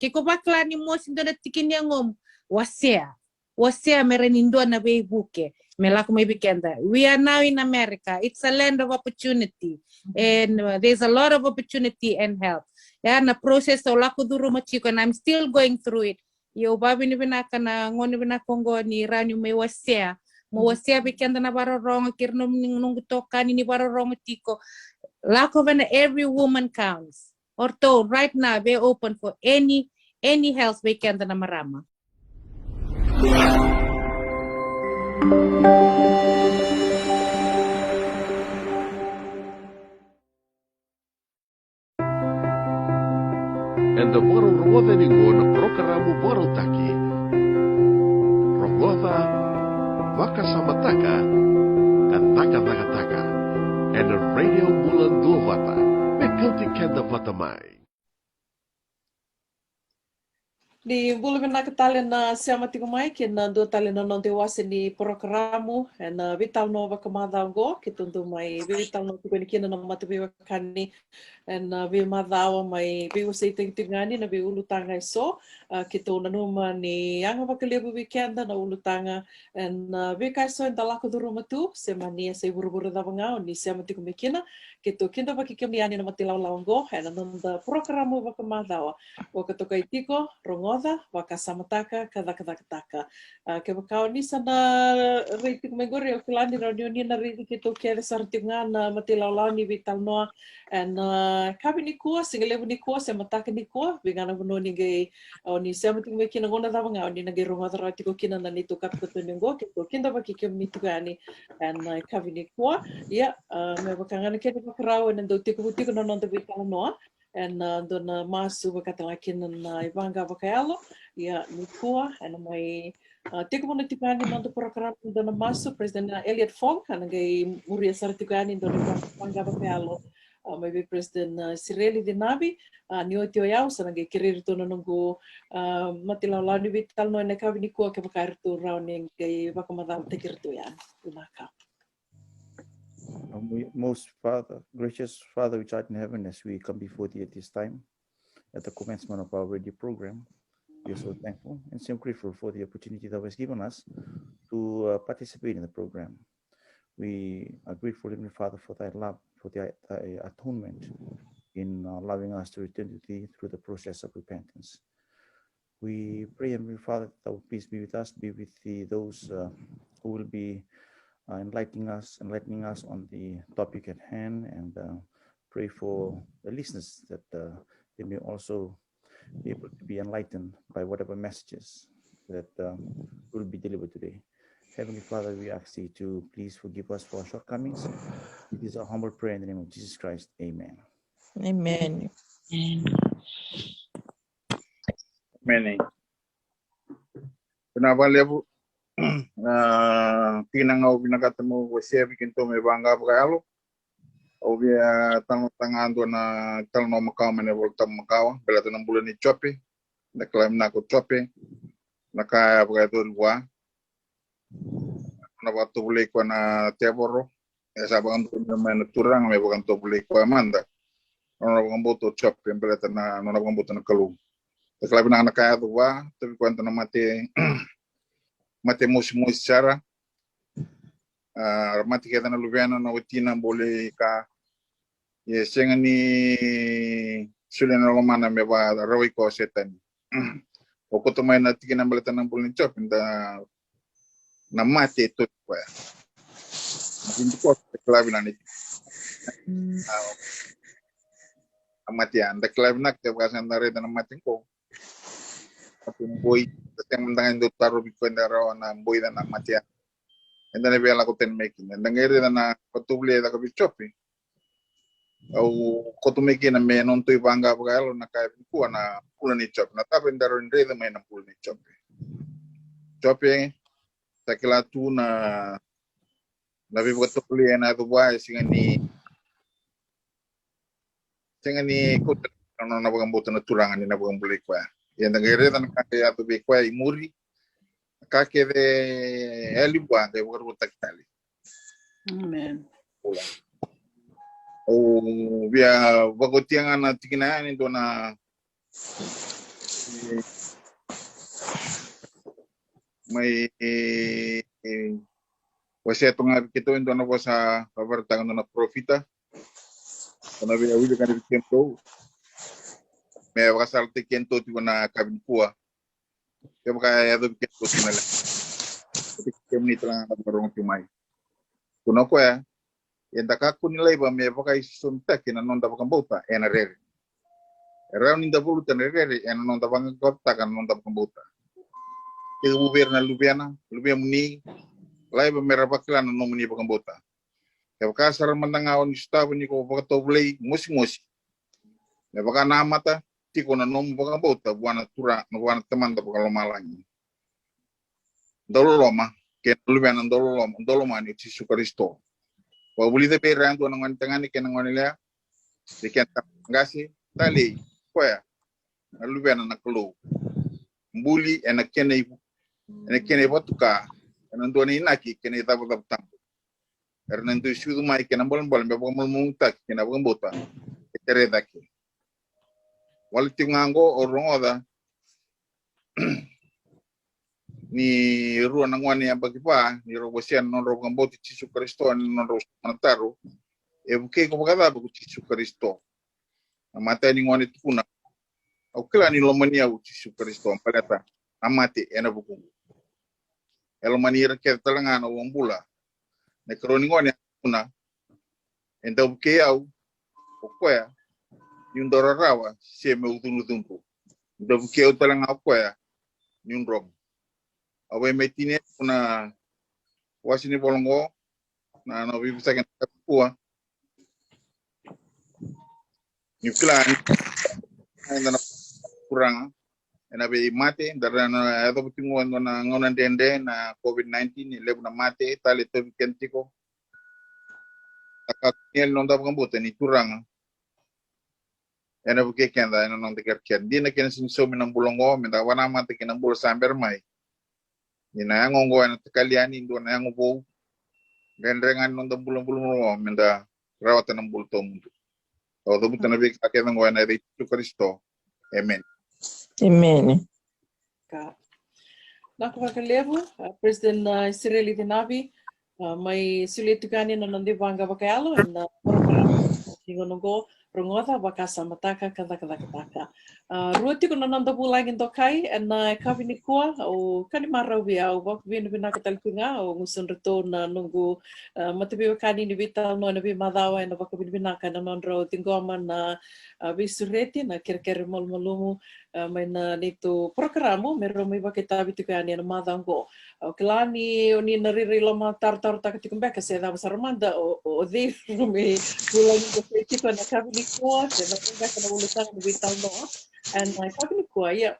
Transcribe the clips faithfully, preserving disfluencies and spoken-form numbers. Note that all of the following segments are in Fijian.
Ke ko vakila ni mosi dua na tiki ni yagomu, wasea. Wasea me rawa ni dua na veivuke me lako mai vei keda. We are now in America. It's a land of opportunity. And uh, there's a lot of opportunity and help. Ia na process au lako curuma tiko, and I'm still going through it. Ia au vavinavinaka na gauna vinaka oqo ni rawa niu mai wasea. Mo wasea vei keda na vakarorogo, kei ira na noqu itokani ni vakarorogo tiko. Lako vei na every woman counts. Or to right now, we're open for any any help vei keda na marama. Eda vakarau rogoca yani oqo na parokaramu vakarautaki Rogoca, Vakasamataka ka Cakacakataka ena Radio Bula Duavata. Me kauti keda vata mai. Ni bula vinaka tale na sema tiko mai kei na dua tale na noda iwase ni parokaramu ena veitalanoa vakamacawa oqo. Keitou dau mai veitalanoa tiko yani kina na mataveiwekani ena veimacawa, mai veiwaseitaki tiko yani na veiulutaga eso. A, keitou nanuma ni yaga vakalevu vei keda na ulutaga ena veika eso eda lako curuma tu, se mani e sa ivurevure cava ga o ni sema tiko mai kina. Keitou kidavaki kemuni yani na mata ilawalawa oqo ena noda parokaramu vakamacawa, vakatokai tiko Rogoca, Vakasamataka ka Cakacakataka. A, kevaka o ni sa na raici tiko mai qori, au kila ni rawa ni o ni na raici keitou kece sara tiko ga na mata ilawalawa ni veitalanoa ena, a, yakavi nikua, sigalevu nikua se mataka nikua, vei ga na vanua ni qai, o ni sema tiko mai kina, gauna cava ga o ni na qai rogoca rawa tiko kina na neitou katokatoni oqo. Keitou kidavaki kemuni tiko yani ena, a, yakavi nikua. Ia, a, me vaka ga na kena ivakarau, ena dau tekivu tiko na noda veitalanoa ena, a, dua na masu vakatalega kina na ivaqa vakayalo. Ia nikua ena mai, a, tekivu na tiko yani na noda parokaramu e dua na masu, President Elliot Fong ena qai muria sara tiko yani e dua na ivaqa vakayalo, a, mai vei President, a, Sireli Cinavi. A, ni oti o yau sa na qai kerei iratou na noqu, a, mata ilawalawa ni veitalanoa ena yakavi nikua, kevaka eratou rawa ni qai vakamacalataki iratou yani. Vinaka. Um, we, most Father, gracious Father which art in heaven, as we come before thee at this time, at the commencement of our radio program, we are so thankful and so grateful for the opportunity that was given us to, uh, participate in the program. We are grateful, Heavenly Father, for thy love, for thy, thy atonement in, uh, allowing us to return to thee through the process of repentance. We pray, Heavenly Father, that thou please be with us, be with the, those, uh, who will be, uh, enlightening us, enlightening us on the topic at hand, and, uh, pray for the listeners that, uh, they may also be able to be enlightened by whatever messages that, um, will be delivered today. Heavenly Father, we ask thee to please forgive us for our shortcomings. It is our humble prayer in the name of Jesus Christ. Amen. Amen. Amen. Vinaka vakalevu. A, tikina ga au vinakata meu wasea vei kedatou me vaqa vakayalo. Au via talanoataka ga dua na talanoa makawa mai na iVolatabu makawa, baleta na bula nei Jope. Da kila vinaka o Jope na ka e vakayacori vua. Na vakatovolei koya na tevoro, e sa vakadonuya mai na Turaga me vakatovolei koya mada. Na nona vakabauta o Jope, baleta na nona vakabauta na Kalou. Da kila vinaka na ka e yaco vua, tauvi koya e dua na mate, mate mosimosi sara. A, mate kece na luvena, na watina, bole, ka. Ia e sega ni solia na lomana me varawai koya o Setani. O koto mai na tikina baleta na bula nei Jope, da, na mate e toli koya. Didi koya, da kila vinaka ni, a, na mate ya, da kila vinaka, kevaka sa da raica na mate qo. Mate boi, da sega mada ga ni dau tarovi koya, da rawa na boi, da na mate ya. Eda na via lako tani mai kina. Eda qai raica na vakatovolei e caka vei Jope. Au koto mai kina me nodatou ivaqa vakayalo na ka e vinikua na bula nei Jope. Na cava eda rawa ni raica mai na bula nei Jope? Jope, sa kila tu na, na veivakatovolei ena yaco vua, e sega ni, sega ni kauta na nona vakabauta na Turaga ni na vakabulai koya. Ia da qai raica na ka e yaco vei koya i muri. Na ka kece e yali vua qai vakarautaki tale. Amen. Au via vakaotia ga na tikina yani dua na, mai wasea toka ga vei keitou e dua na vosa vakayagataka e dua na parofita. Ko na via wilika vei kemudou me vakasalataki kemudou tiko na yakavi nikua. Kevaka e yacovi kemudou tiko na leqa, kemuni tale ga na vakarorogo tiko mai. Tukuna o koya, eda kakua ni laiva me vakaisosomitaki na noda vakabauta ena rere. E rawa ni da valuta na rere ena noda vaqaqacotaka na noda vakabauta. Tekivu vei ira na luvena, luvemuni, laiva me ra vakila na nomuni vakabauta. Kevaka sara mada ga o ni sotava ni ko vakatovolei mosimosi, me vakanamata tiko na nomu vakabauta vua na Turaga, vua na Tamada vakalomalagi, dauloloma, kei na Luvena dauloloma, daulomani o Jisu Karisito. Vakavulica vei ira yadua na gone tagane kei na gone yalewa, vei keda qase, talei, koya na Luvena na Kalou. Buli ena kena ivu, ena kena ivatuka, ena dua na inaki kei na icavacava tabu. Era na dui sucu mai kei na bolebole me vakamalumalumutaki kei na vakabauta e tere cake. Wale tiko ga oqo au rogoca ni rua na gone yabaki va ni rau wasea na nodrau vakabauti Jisu Karisito ena nodrau sauma na taro, e vukei iko vakacava ko Jisu Karisito? Na matai ni gone tukuna, au kila ni lomani au Jisu Karisito baleta na mate ena vukuqu. E lomani ira kece tale ga na uabula. Na ikarua ni gone a tukuna, e dau vukei au o koya niu dau rarawa se meu cudrucudru. E dau vukei au tale ga o koya niu dromu. Au vei me tini e na wase ni vola oqo, na na vivitaki na kakua. Niu kila ni eda na Turaga ena vei mate, da ra na yacova tiko e dua na gauna dredre na COVID nineteen, e levu na mate, tale tovi keda tiko. Taka ni noda vakabauta ni Turaga ena vukei keda ena noda kerekere. Dina kena sega ni saumi na bula oqo, meda vakanamata kei na bula sa bera mai. Ni na yago oqo ena takali yani, dua na yago vou. Dredre ga ni noda bula, bula, bula oqo, meda rawata na bula tawamudu. Au cavuta na veika kece oqo ena yaca i Jisu Karisito. Emeni. Emeni. Ka. Vinaka vakalevu, a, President, a, Isireli Cinavi, a, mai solia tiko yani na noda ivaqa vakayalo ena porokaramu ni gauna oqo, Rogoca, Vakasamataka ka Cakacakataka. A, rua tiko na noda vulagi dokai ena yakavi nikua, au kani marau vei au, vakavinavinaka tale tiko ga au gusudratou na noqu, a, mataveiwekani ni veitalanoa ena veimacawa ena vakavinavinaka ena nodrau ciqoma na, a, veisureti, na kerekere malumalumu, a, mai na neitou porokaramu me rau mai vakaitavi tiko yani ena macawa oqo. Au kila ni o ni na rairai lomatarotarotaka tiko beka se cava sara mada o, o, o cei rau mai vulagi dokai tiko ena yakavi nikua, se cava beka na ulutaga ni veitalanoa ena yakavi nikua, ia.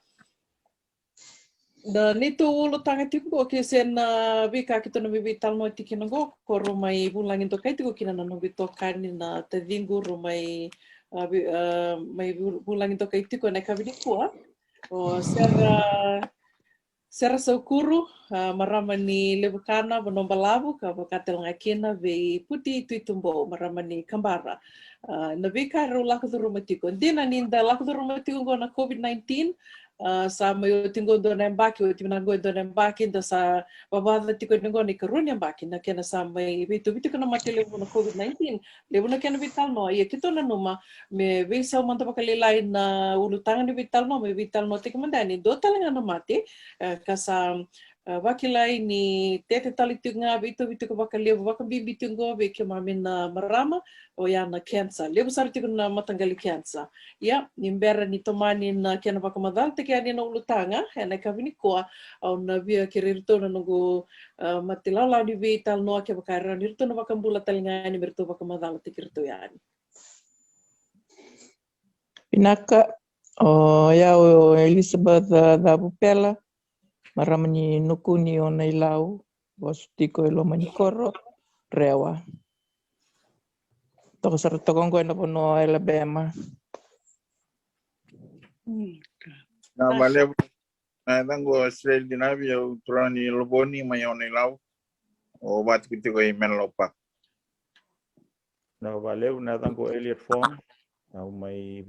Na neitou ulutaga tiko oqo, ke se na veika keitou na mai veitalanoa tiko kina oqo, ko rau mai vulagi dokai tiko kina na noqu itokani na taciqu, rau mai, a, vei, a, mai vu-, vulagi dokai tiko ena yakavi nikua. O Sera, Sera Saukuru, a, marama ni Levukana, Vanua Balavu, ka vaka tale ga kina vei Puti Tuitubou, marama ni Kabara. A, na veika rau lako curuma tiko. Dina ni da lako curuma tiko oqo na COVID nineteen, a, sa mai oti oqo dua na yabaki, oti vinaka oqo e dua na yabaki, da sa vavaca tiko ni oqo na ikarua ni yabaki na kena sa mai veitauvi tiko na mate levu na COVID nineteen. Levu na kena veitalanoa, ia keitou nanuma me veisau mada vakalailai na ulutaga ni veitalanoa me veitalanoataki mada yani, dua tale ga na mate, e, ka sa, e, vakilai ni tete tale tiko ga, veitauvi tiko vakalevu, vakabibi tiko oqo vei keimami na marama, oya na cancer. Levu sara tiko na mataqali cancer. Ia, ni bera ni tomani na kena vakamacalataki yani na ulutaga ena yakavi nikua, au na via kerei iratou na noqu, e, mate lawalawa ni veitalanoa, kevaka e rawa ni ratou na vakabula tale ga yani me ratou vakamacalataki iratou yani. Vinaka, o yau o Elizabeth, a, Cavupela, marama ni Nukuni, Onailau, vasu tiko e loma ni koro Rewa. Toka sara toka oqo ena vanua o Alabama. Vinaka vakalevu. Na yacaqu o Israel Dinavi, au turaga ni Lovoni mai Onailau. Au vatikotiko i Menlo Park. Vinaka vakalevu, na yacaqu o Elliot Fong, au mai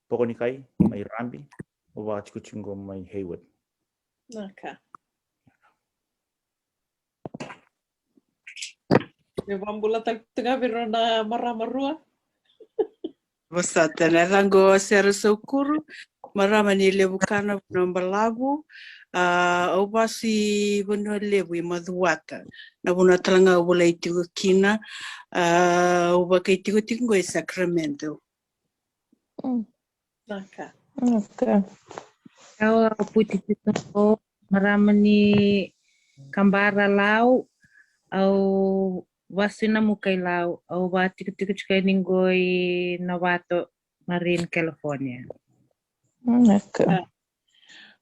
Pokonikai, mai Rabi. au vakatikotiko qo mai Hayward. Naka. E vakabula tale tu ga vei rau na marama rua. Vosota, na yacaqu o Sera Saukuru, marama ni Levukana, Vanua Balavu. A, au vasu i Vanua Levu i Macuata. Na vanua tale ga au volai tiko kina. A, au vakaitikotiko qo i Sacramento. Naka. Naka. Au a Puti tiko qo, marama ni Kabara, Lau. Au vasu i Namuka i Lau. Au vakatikotiko tiko yani qo i Novato, Marin, California. Naka.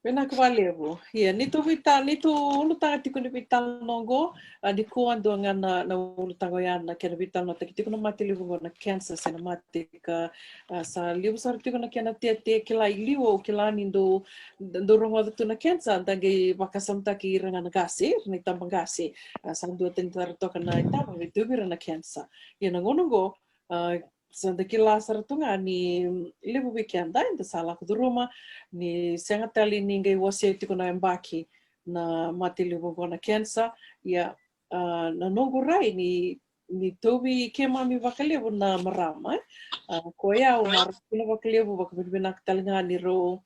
Vinaka vakalevu. Ia, ni tou vita, ni tou ulutaga tiko ni veitalanoa qo, a, nikua dua ga na, na ulutaga oya na kena veitalanoataki tiko na mate levu qo na cancer se na mate ka, a, sa levu sara tiko na kena tete, kila i liu, au kila ni dou, dou rogoca tu na cancer, da qai vakasamataki ira ga na qase, ira na itaba qase, a, sa duatani sara toka na itaba me tauvi ira na cancer. Ia na gauna qo, a, sa da kila sara tu ga ni levu vei keda eda sa lako curuma ni sega tale ni qai wasea tiko na yabaki na mate levu qo na cancer. Ia, a, na noqu rai ni, ni tauvi keimami vakalevu na marama, e. A, ko yau na rai kina vakalevu, vakavinavinaka tale ga ni rau,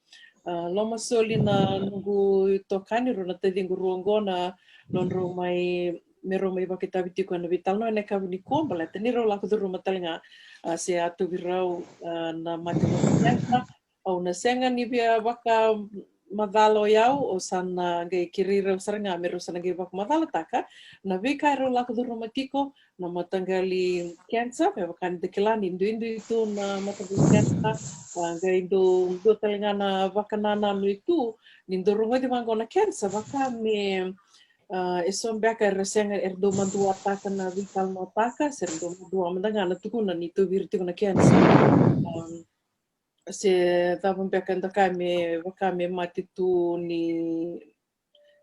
a, lomasoli na noqu itokani, rau na taciqu rua qo na nodrau mai, me rau mai vakaitavi tiko ena veitalanoa ena yakavi nikua, baleta ni rau lako curuma tale ga, a, se a tauvi rau, a, na mate levu na cancer. Au na sega ni via vakamacala o yau, au sa na qai kerei rau sara ga me rau sa na qai vakamacalataka na veika e rau lako curuma tiko, na mataqali cancer, me vaka ni da kila ni duidui tu na mataqali cancer, a, qai dua, dua tale ga na vakanananu e tu, ni dau rogoci vaqo na cancer, vaka me, a, e so beka era sega, era dau maduataka na veitalanoataka, se era dau madua mada ga na tukuna ni tauvi ira tiko na cancer. Um, se cava beka eda kaya me vaka me mate tu ni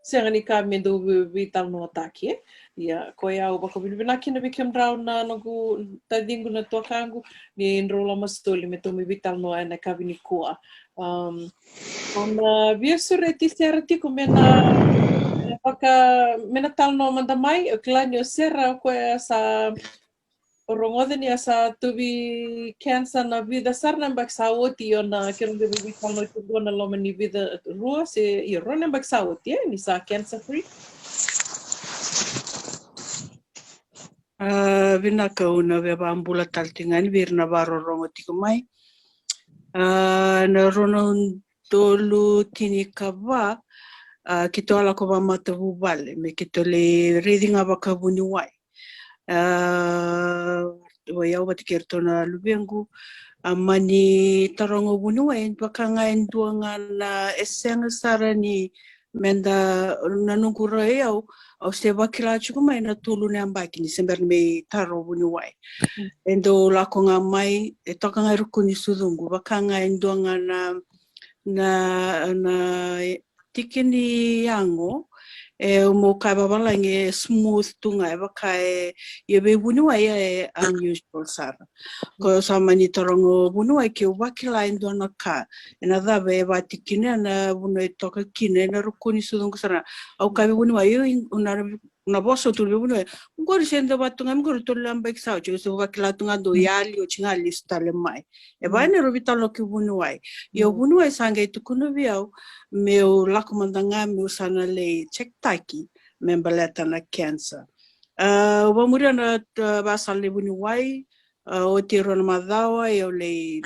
sega ni ka me dau vei, veitalanoataki, e. Ia, ko yau vakavinavinaka kina vei kemudrau na noqu taciqu, na tuakaqu, ni drau lomasoli me tou mai veitalanoa ena yakavi nikua. Um, au na via sureti Sera tiko me na, me na vaka, me na talanoa mada mai, au kila ni o Sera o koya sa o rogoca ni a sa tauvi cancer na vica sara na yabaki sa oti, io na kena qai veitalanoa tiko na loma ni vica, rua se, io, rua na yabaki sa oti, e, ni sa cancer free. A, vinaka, au na via vakabula tale tiko ga yani vei ira na vakarorogo tiko mai. A, na rua na udolu tinikava, a, keitou a lako vakamatavuvale me keitou lai raici ga vakavuniwai. A, o yau vata kei iratou na luvequ, a, mani taroga o vuniwai, vaka ga e dua ga na, e sega sara ni meda, na noqu rai au, au se vakila tiko mai na tolu na yabaki ni se bera ni mai taro o vuniwai. Mm. E dau lako ga mai, e toka ga e ruku ni sucuqu, vaka ga e dua ga na, na, na tiki ni yago, e, meu kaya vavalagi, e smooth tu ga, e vaka e, ia vei vuniwai e unusual sara. Ko sa mani taroga o vuniwai keu vakila e dua na ka, ena cava e vakatikina na vanua e toka kina, ena ruku ni sucuqu sara. Au kaya vei vuniwai, io, na, na vosa au tukuna vei vuniwai, qori se dau vaka tu ga mai qori tolu na yabaki sa oti, au se vakila tu ga dau yali, oti ga lesu tale mai. E vaka ni rau veitalanoa kei vuniwai. Ia o vuniwai sa qai tukuna vei au meu lako mada ga meu sa na lai check-taki me baleta na cancer. A, au vakamuria na, a, vakasala nei vuniwai, a, oti e rua na macawa, au lai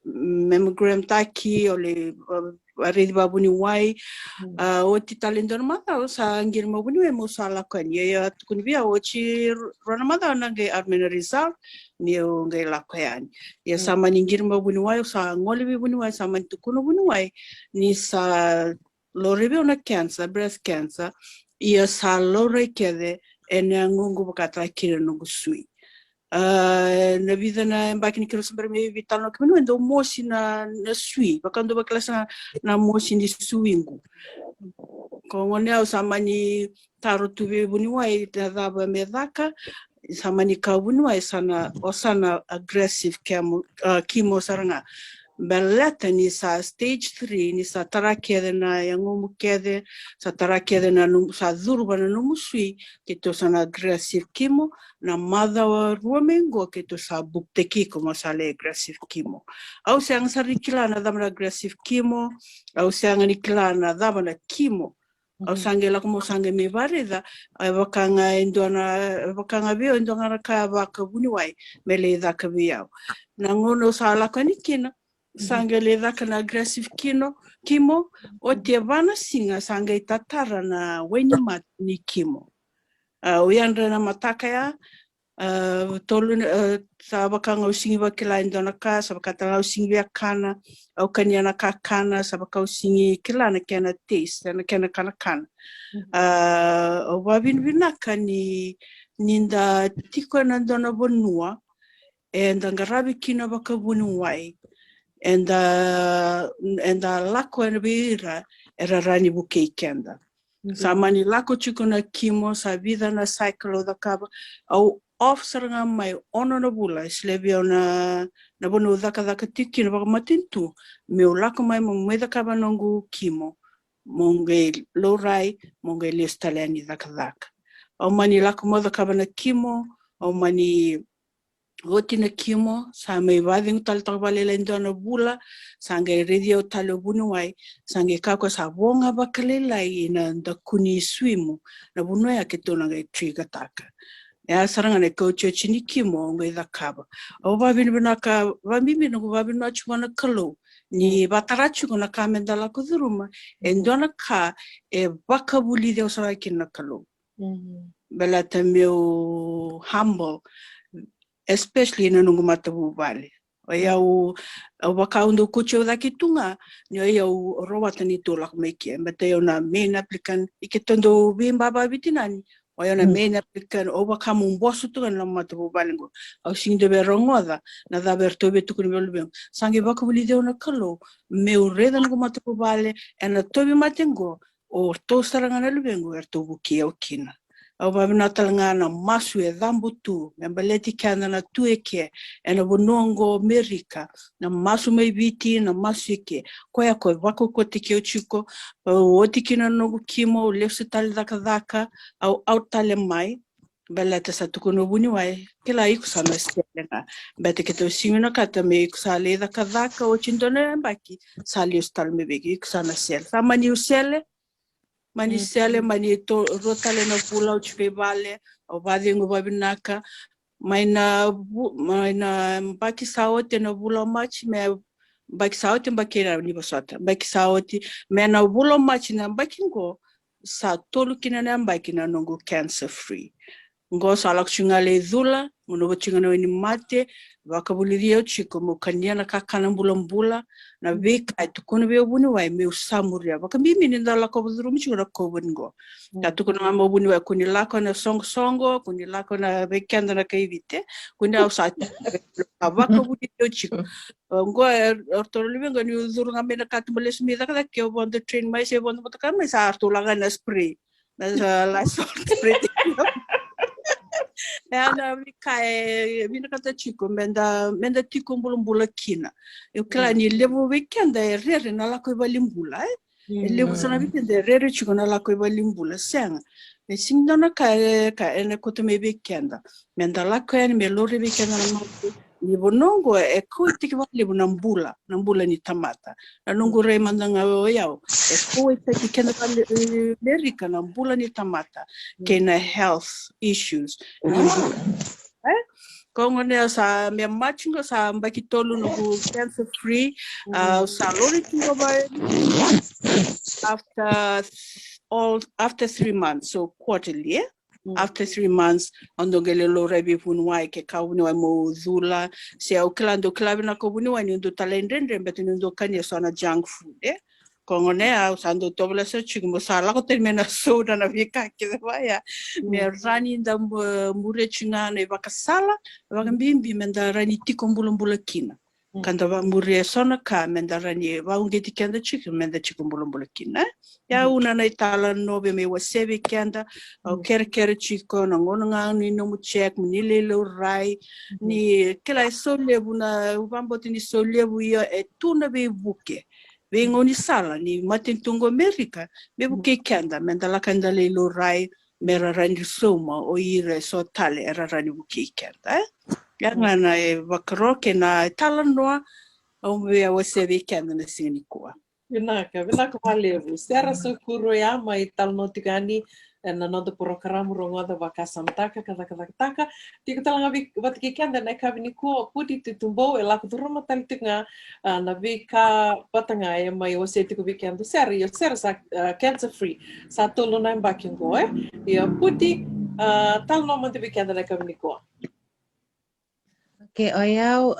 mammogram-taki, au lai, a, raici vakavuniwai. Mm. A, oti tale e dua na macawa, au sa qiri mai o vuniwai meu sa lako yani. Ia, ia tukuni vei au oti rua na macawa na qai out mai na result, niu qai lako yani. Ia, mm, sa mani qiri mai o vuniwai, au sa gole vei vuniwai, sa mani tukuna o vuniwai ni sa laurai vei au na cancer, breast cancer, ia sa laurai kece ena yagoqu vaka tale kina na noqu sui. A, na vica na yabaki ni keirau se bera mai veitalanoa kei vuniwai, e dau mosi na, na sui, vaka dau vakila sara ga na mosi ni suiqu. Ko gona au sa mani taro tu vei vuniwai na cava me caka, sa mani kaya o vuniwai sa na, o sa na aggressive chemo, a, chemo sara ga. Baleta ni sa stage three, ni sa tara kece na yagomu kece, sa tara kece na nomu, sa curuva na nomu sui, keitou sa na aggressive chemo. Na macawa rua mai qo keitou sa bukutaki iko mo sa lai aggressive chemo. Au sega sara ni kila na cava na aggressive chemo, au sega ni kila na cava na chemo. Au sa qai lako, mo sa qai mai vakaraica, e vaka ga e dua na, e vaka ga vei au e dua ga na ka vakavuniwai me lai caka vei au. Na gauna au sa lako yani kina, sa qai lai caka na aggressive chemo, chemo, oti e va na siga sa qai tatara na wainimate ni chemo. A, au yadra na mataka ya, a, tolu na, a, sa vaka ga au sigi vakila e dua na ka, sa vaka tale ga au sigi via kana, au kania na kakana, sa vaka au sigi kila na kena taste, na kena kanakana. A, au vavinavinaka ni, ni da tiko ena dua na vanua eda qaravi kina vakavuniwai, eda, eda lako ena vei ira era rawa ni vukei keda. Sa mani lako tiko na chemo, sa vica na cycle au cakava. Au off sara ga mai ono na vula, e solia vei au na, na vanua au cakacaka tiko kina vakamatanitu, meu lako mai mo mai cakava noqu chemo, mo qai laurai, mo qai lesu tale yani cakacaka. Au mani lako mai cakava na chemo, au mani oti na chemo, sa mai vacegu tale toka vakalailai e dua na vula, sa qai raici au tale o vuniwai, sa qai kaya o koya sa vo ga vakalailai ina dakuni suimu, na vanua ya keitou na qai trigger taka. Ya sara ga na ikaotioti ni chemo au qai cakava. Au vavinavinaka, vabibi noqu vavinavinaka tiko na Kalou ni vatara tiko na ka meda lako curuma e dua na ka e vakavulici au sara ga kina na Kalou. Baleta meu humble, especially na noqu matavuvale. O yau, au vaka au dau kauti au cake tu ga, ni o yau rawata ni tou lako mai ke. Baleta o yau na main applicant, i keitou dau veiba vakavitinani, o yau na main applicant, au vaka meu boso tu ga na matavuvale qo. Au sega ni dau via rogoca na cava eratou via tukuna vei luvequ. Sa qai vakavulici au na Kalou meu raica noqu matavuvale ena tauvimate qo, o ratou sara ga na luvequ eratou vukei au kina. Au vavinavinaka tale ga na masu e cabo tu me baleti keda na tu eke ena vanua oqo Merika, na masu mai Viti, na masu eke. Koya ko vakaukauataki au tiko, au oti kina na noqu chemo, au lesu tale cakacaka, au out tale mai. Baleta sa tukuna o vuniwai, kila iko sa na sele ga. Baleta keitou sega ni vinakata me iko sa lai cakacaka oti dua na yabaki sa lesu tale mai vei iko, iko sa na sele. Sa mani au sele, mani sele, mani to, rua tale na vula au tiko i vale, au vacegu vavinaka. Mai na vu, mai na yabaki sa oti ena vula o Maji, me yabaki sa oti, yabaki na ni vosota, yabaki sa oti, me na vula o Maji na yabaki qo, sa tolu kina na yabaki na noqu cancer free. Qo sa lako tiko ga lai cula, gunuva tiko ga na wainimate, vakavulici au tiko meu kania na kakana bulabula, na veika e tukuna vei au vuniwai meu sa muria. Vakabibi ni da lako curuma tiko na COVID qo. Sa tukuna ga mai o vuniwai, kua ni lako ena soqosoqo, kua ni lako ena, vei keda na kai Viti, kua ni, au sa, a vakavulici au tiko. Qo e, eratou na luvequ ni curu ga mai na katuba lesu mai cakacaka, ke au vodo train mai se vodo motoka mai, sa ratou lako ga na spray. Na sa Lysol spray. Ena veika e vinakata tiko meda, meda tiko bulabula kina. Au kila ni levu vei keda e rere na lako i valenibula, e? E levu sara vei keda e rere tiko na lako i valenibula, sega. E sega ni dua na ka e, ka ena kauta mai vei keda. Meda lako yani me laurai vei keda na mate. Ni vanua oqo e kauaitaki vakalevu na bula, na bula ni tamata. Na noqu rai mada ga o yau, e kauaitaki keda vaka Amerika na bula ni tamata kei na health issues ni bula. E? Ko gone au sa, me Maji qo sa yabaki tolu noqu cancer free, a, au sa lori tu ga vei, after all, after three months, so quarterly, e? After three months, au dau qai lai laurai vei vuniwai, ke kaya o vuniwai meu cula, se au kila, dau kila vinaka o vuniwai ni dau talaidredre, baleta ni dau kania so na junk food, e? Ko gone au sa dau tovolea sara tiko meu sa lako tani mai na soda, na veika kece vaya. Me rawa ni da mu-, muria tiko ga na ivakasala, vakabibi meda rawa ni tiko bulabula kina. Ka da vamuria eso na ka me da rawa ni vauqeti keda tiko me da tiko bulabula kina. Ia au na na italanoa vei me wasea vei keda. Au kerekere tiko na gauna ga ni nomu check, ni lai laurai, ni kila e so levu na, au vabauta ni so levu ia e tu na veivuke, veigaunisala ni matanitu qo Amerika me vukei keda me da laka da lai laurai, me ra rawa ni sauma o ira e so tale era rawa ni vukei keda. E ia ga na e vakaro kei na italanoa au via wasea vei keda na siga nikua. Vinaka, vinaka vakalevu. Sera Sokuru ya mai talanoa tiko yani ena noda porokaramu Rogoca Vakasamataka ka Cakacakataka. Tiko tale ga vata kei keda ena yakavi nikua o Puti Tutubou, e lako curuma tale tiko ga na veika vata ga e mai wasea tiko vei keda. Sera, io Sera sa cancer free, sa tolu na yabaki oqo e. Ia Puti, talanoa mada vei keda ena yakavi nikua. Okay, o yau,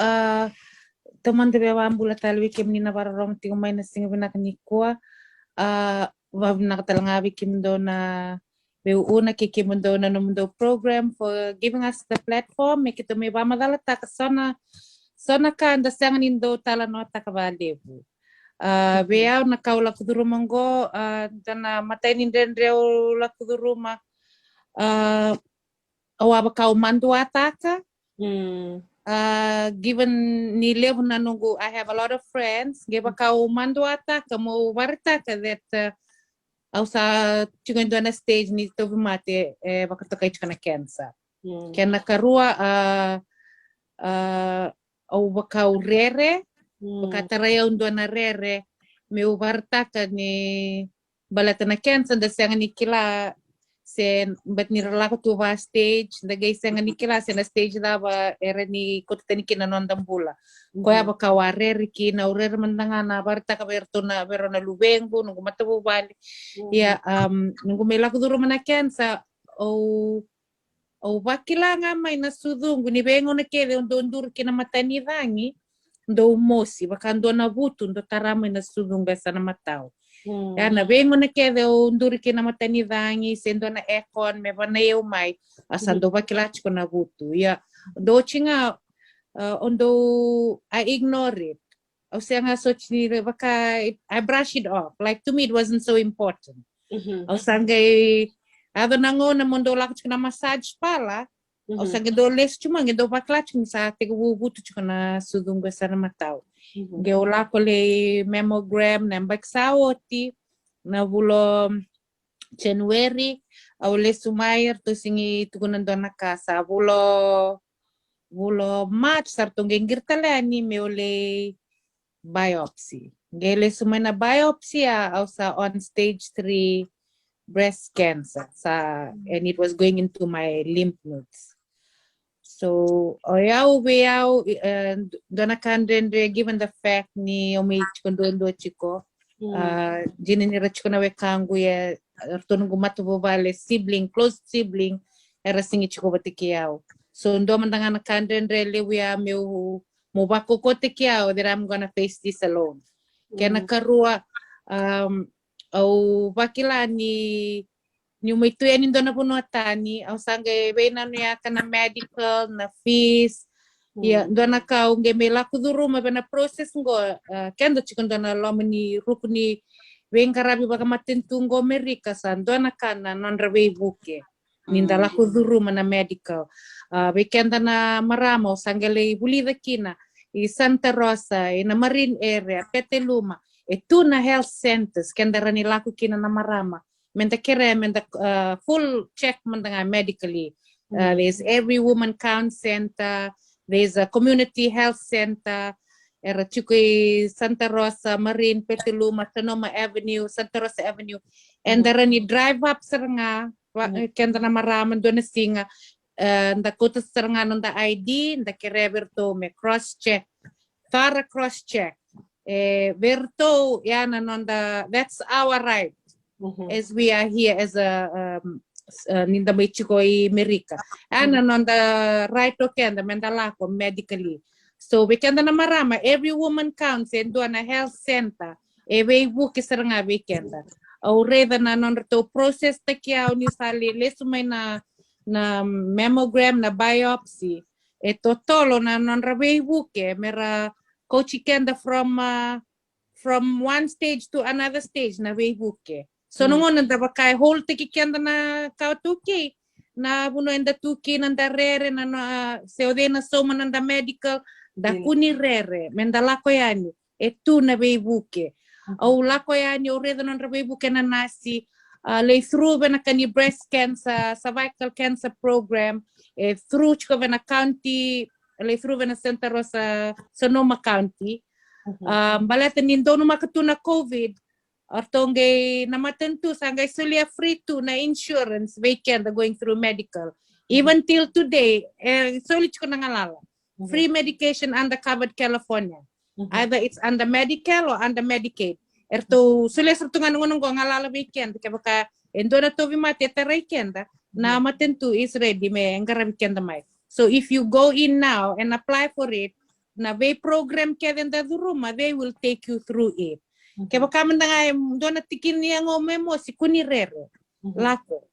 taumada via vakabula tale vei kemuni na vakarorogo tiko mai na siga vinaka nikua. Vakavinaka tale ga vei kemudou na veiuna kei kemudou na nomudou program for giving us the platform me keitou mai vakamacalataka so na, so na ka da sega ni dau talanoataka vakalevu. Vei au na ka au lako curuma oqo, dua na imatai ni dredre au lako curuma, au a vaka au maduataka. Given ni levu na noqu, I have a lot of friends, qai vaka au maduataka meu vakaraitaka that au sa tiko e dua na stage ni tauvimate e vakatokai tiko na cancer. Kena karua, au vaka au rere, vaka tarai au dua na rere meu vakaraitaka ni baleta na cancer da sega ni kila se, but ni ra lako tu va stage, da qai sega ni kila se na stage cava era ni kauta tani kina na noda bula. Koya vaka au a rere kina, au rere mada ga na vakaraitaka vei iratou na, vei rau na luvequ, noqu matavuvale. Ia, noqu mai lako curuma na cancer, au au vakila ga mai na sucuqu ni veigauna kece au dau duri kina matanicagi, dau mosi vaka dua na vutu dau tara mai na sucuqu e sa na matau. Ia na veigauna kece au duri kina matanicagi se dua na aircon me vanai au mai, a sa dau vakila tiko na vutu. Ia dau oti ga, au dau, I ignore it. Au sega soti ni vaka, I brush it off. Like, to me it wasn't so important. Au sa qai, yaco na gauna mo dau lako tiko na massage parlour, au sa qai dau lesu tiko mai, qai dau vakila tiko ni sa tekivu vutu tiko na sucuqu e sa na matau. Qai au lako lai mammogram na yabaki sa oti, na vula o January, au lesu mai, eratou sega ni tukuna dua na ka, sa vula o, vula o March sa ratou qai qiri tale yani meu lai biopsy. Qai lesu mai na biopsy, a, au sa on stage three breast cancer, sa, and it was going into my lymph nodes. So o yau, vei au, dua na ka dredre, given the fact ni au mai tiko duadua tiko, dina ni ra tiko na wekaqu, ia eratou noqu matavuvale, sibling, close sibling, era sega ni tiko vata kei au. So dua mada ga na ka dredre levu ya meu, meu vakaukauwataki au that I'm gonna face this alone. Kena karua, au vakila ni niu mai tu yani dua na vanua tani, au sa qai veinanuyaka na medical, na fees. Ia dua na ka au qai mai lako curuma vei na process qo, keda tiko dua na loma ni ruku ni veiqaravi vakamatanitu qo Amerika, sa dua na ka na nodra veivuke ni da lako curuma na medical. Vei keda na marama, au sa qai lai vulica kina i Santa Rosa, i na Marine area, Petaluma, e tu na health centers keda rawa ni lako kina na marama me da kerea me da full check mada ga medically. There's Every Woman Counts Center, there's a community health center, era tiko i Santa Rosa, Marine, Petaluma, Sonoma Avenue, Santa Rosa Avenue. Eda rawa ni drive up sara ga, keda na marama, dua na siga, da kauta sara ga noda I D, da kerea vei iratou me cross check, thorough cross check. E vei iratou ya na noda, that's our right as we are here as a, ni da mai tiko i Amerika. Ya na noda right o keda me da lako medically. So vei keda na marama, Every Woman Counts e dua na health center e veivuke sara ga vei keda. Au raica na nodratou process taki au niu sa lai lesu mai na, na mammogram, na biopsy. E totolo na nodra veivuke me ra kauti keda from, uh, from one stage to another stage na veivuke. So na gauna da vaka e hold-taki keda na ka o taukei, na vanua eda taukei, na da rere, na, na, se o cei na sauma, na da medical, da kua ni rere, me da lako yani, e tu na veivuke. Au lako yani, au raica nodra veivuke na nasi, a, lai through vei na ka ni breast cancer, cervical cancer program, e through tiko vei na county, lai through vei na Santa Rosa, Sonoma County. A, baleta ni donumaka tu na COVID, o ratou qai na matanitu sa qai solia free tu na insurance vei keda going through medical. Even till today, e soli tiko na galala. Free medication under Covered California. Either it's under Medicare or under Medicaid. E ratou solia sara tu ga na gauna qo galala vei keda, kevaka e dua na tauvimate e tarai keda, na matanitu is ready me qaravi keda mai. So if you go in now and apply for it, na vei program kece da curuma, they will take you through it. Kevaka mada ga e dua na tikina ni yagomu e mosi, kua ni rere. Lako.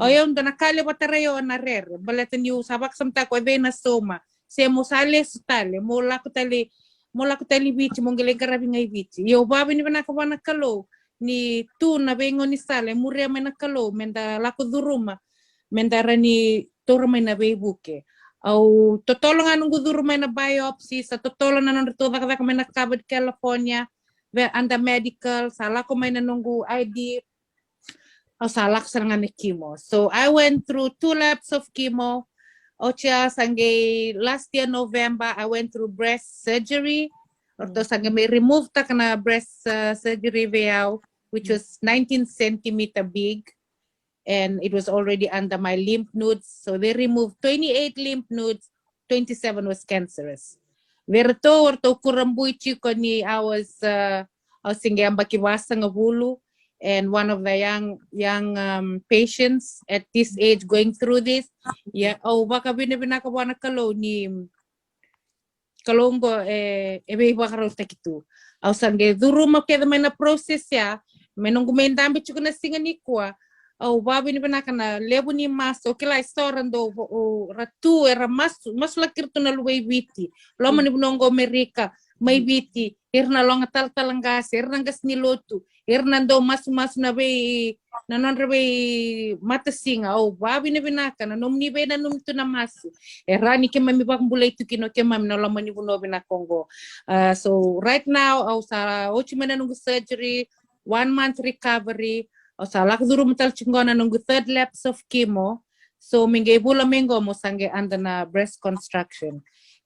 O yau dua na ka levu a tarai au na rere, baleta niu sa vakasamataka o cei na sauma, se mo sa lesu tale, mo lako tale, mo lako tale i Viti, mo qai lai qaravi ga i Viti. Ia au vakavinavinaka vua na Kalou ni tu na veigaunisala e muria mai na Kalou me da lako curuma, me da rawa ni taura mai na veivuke. Au totolo ga noqu curu mai na biopsy, sa totolo na nodratou cakacaka mai na Covered California, vei under medical, sa lako mai na noqu I D, au sa lako sara ga na chemo. So I went through two laps of chemo. Oti ya sa qai last year November, I went through breast surgery. O ratou sa qai mai remove taka na breast, uh, surgery vei au, which was nineteen centimeter big. And it was already under my lymph nodes. So they removed twenty-eight lymph nodes, twenty-seven was cancerous. Vei ratou, o ratou kurabui tiko ni I was, uh, au se qai yabaki vasagavulu, and one of the young, young, um, patients at this age going through this. Ia au vakavinavinaka vua na Kalou ni Kalou qo e, e veivakarautaki tu. Au sa qai curuma kece mai na process ya, me noqu mai dabe tiko na siga nikua. Au vakavinavinaka na levu ni masu, au kila e so ra dau, o, ra tu, era masu, masulaki ira tu na luve i Viti, loma ni vanua qo Amerika, mai Viti, ira na loga talatala qase, ira na qase ni lotu, ira na dau masumasu na vei, na nodra veimatasiga. Au vakavinavinaka na nomuni veinanumi tu na masu. E rawa ni keimami vakabulai tu kina o keimami na loma ni vanua vinaka oqo. Uh, so right now, au sa oti mai na noqu surgery, one month recovery. Au sa lako curuma tale tiko qo na noqu third laps of chemo. So me qai vula mai qo mo sa qai under na breast construction.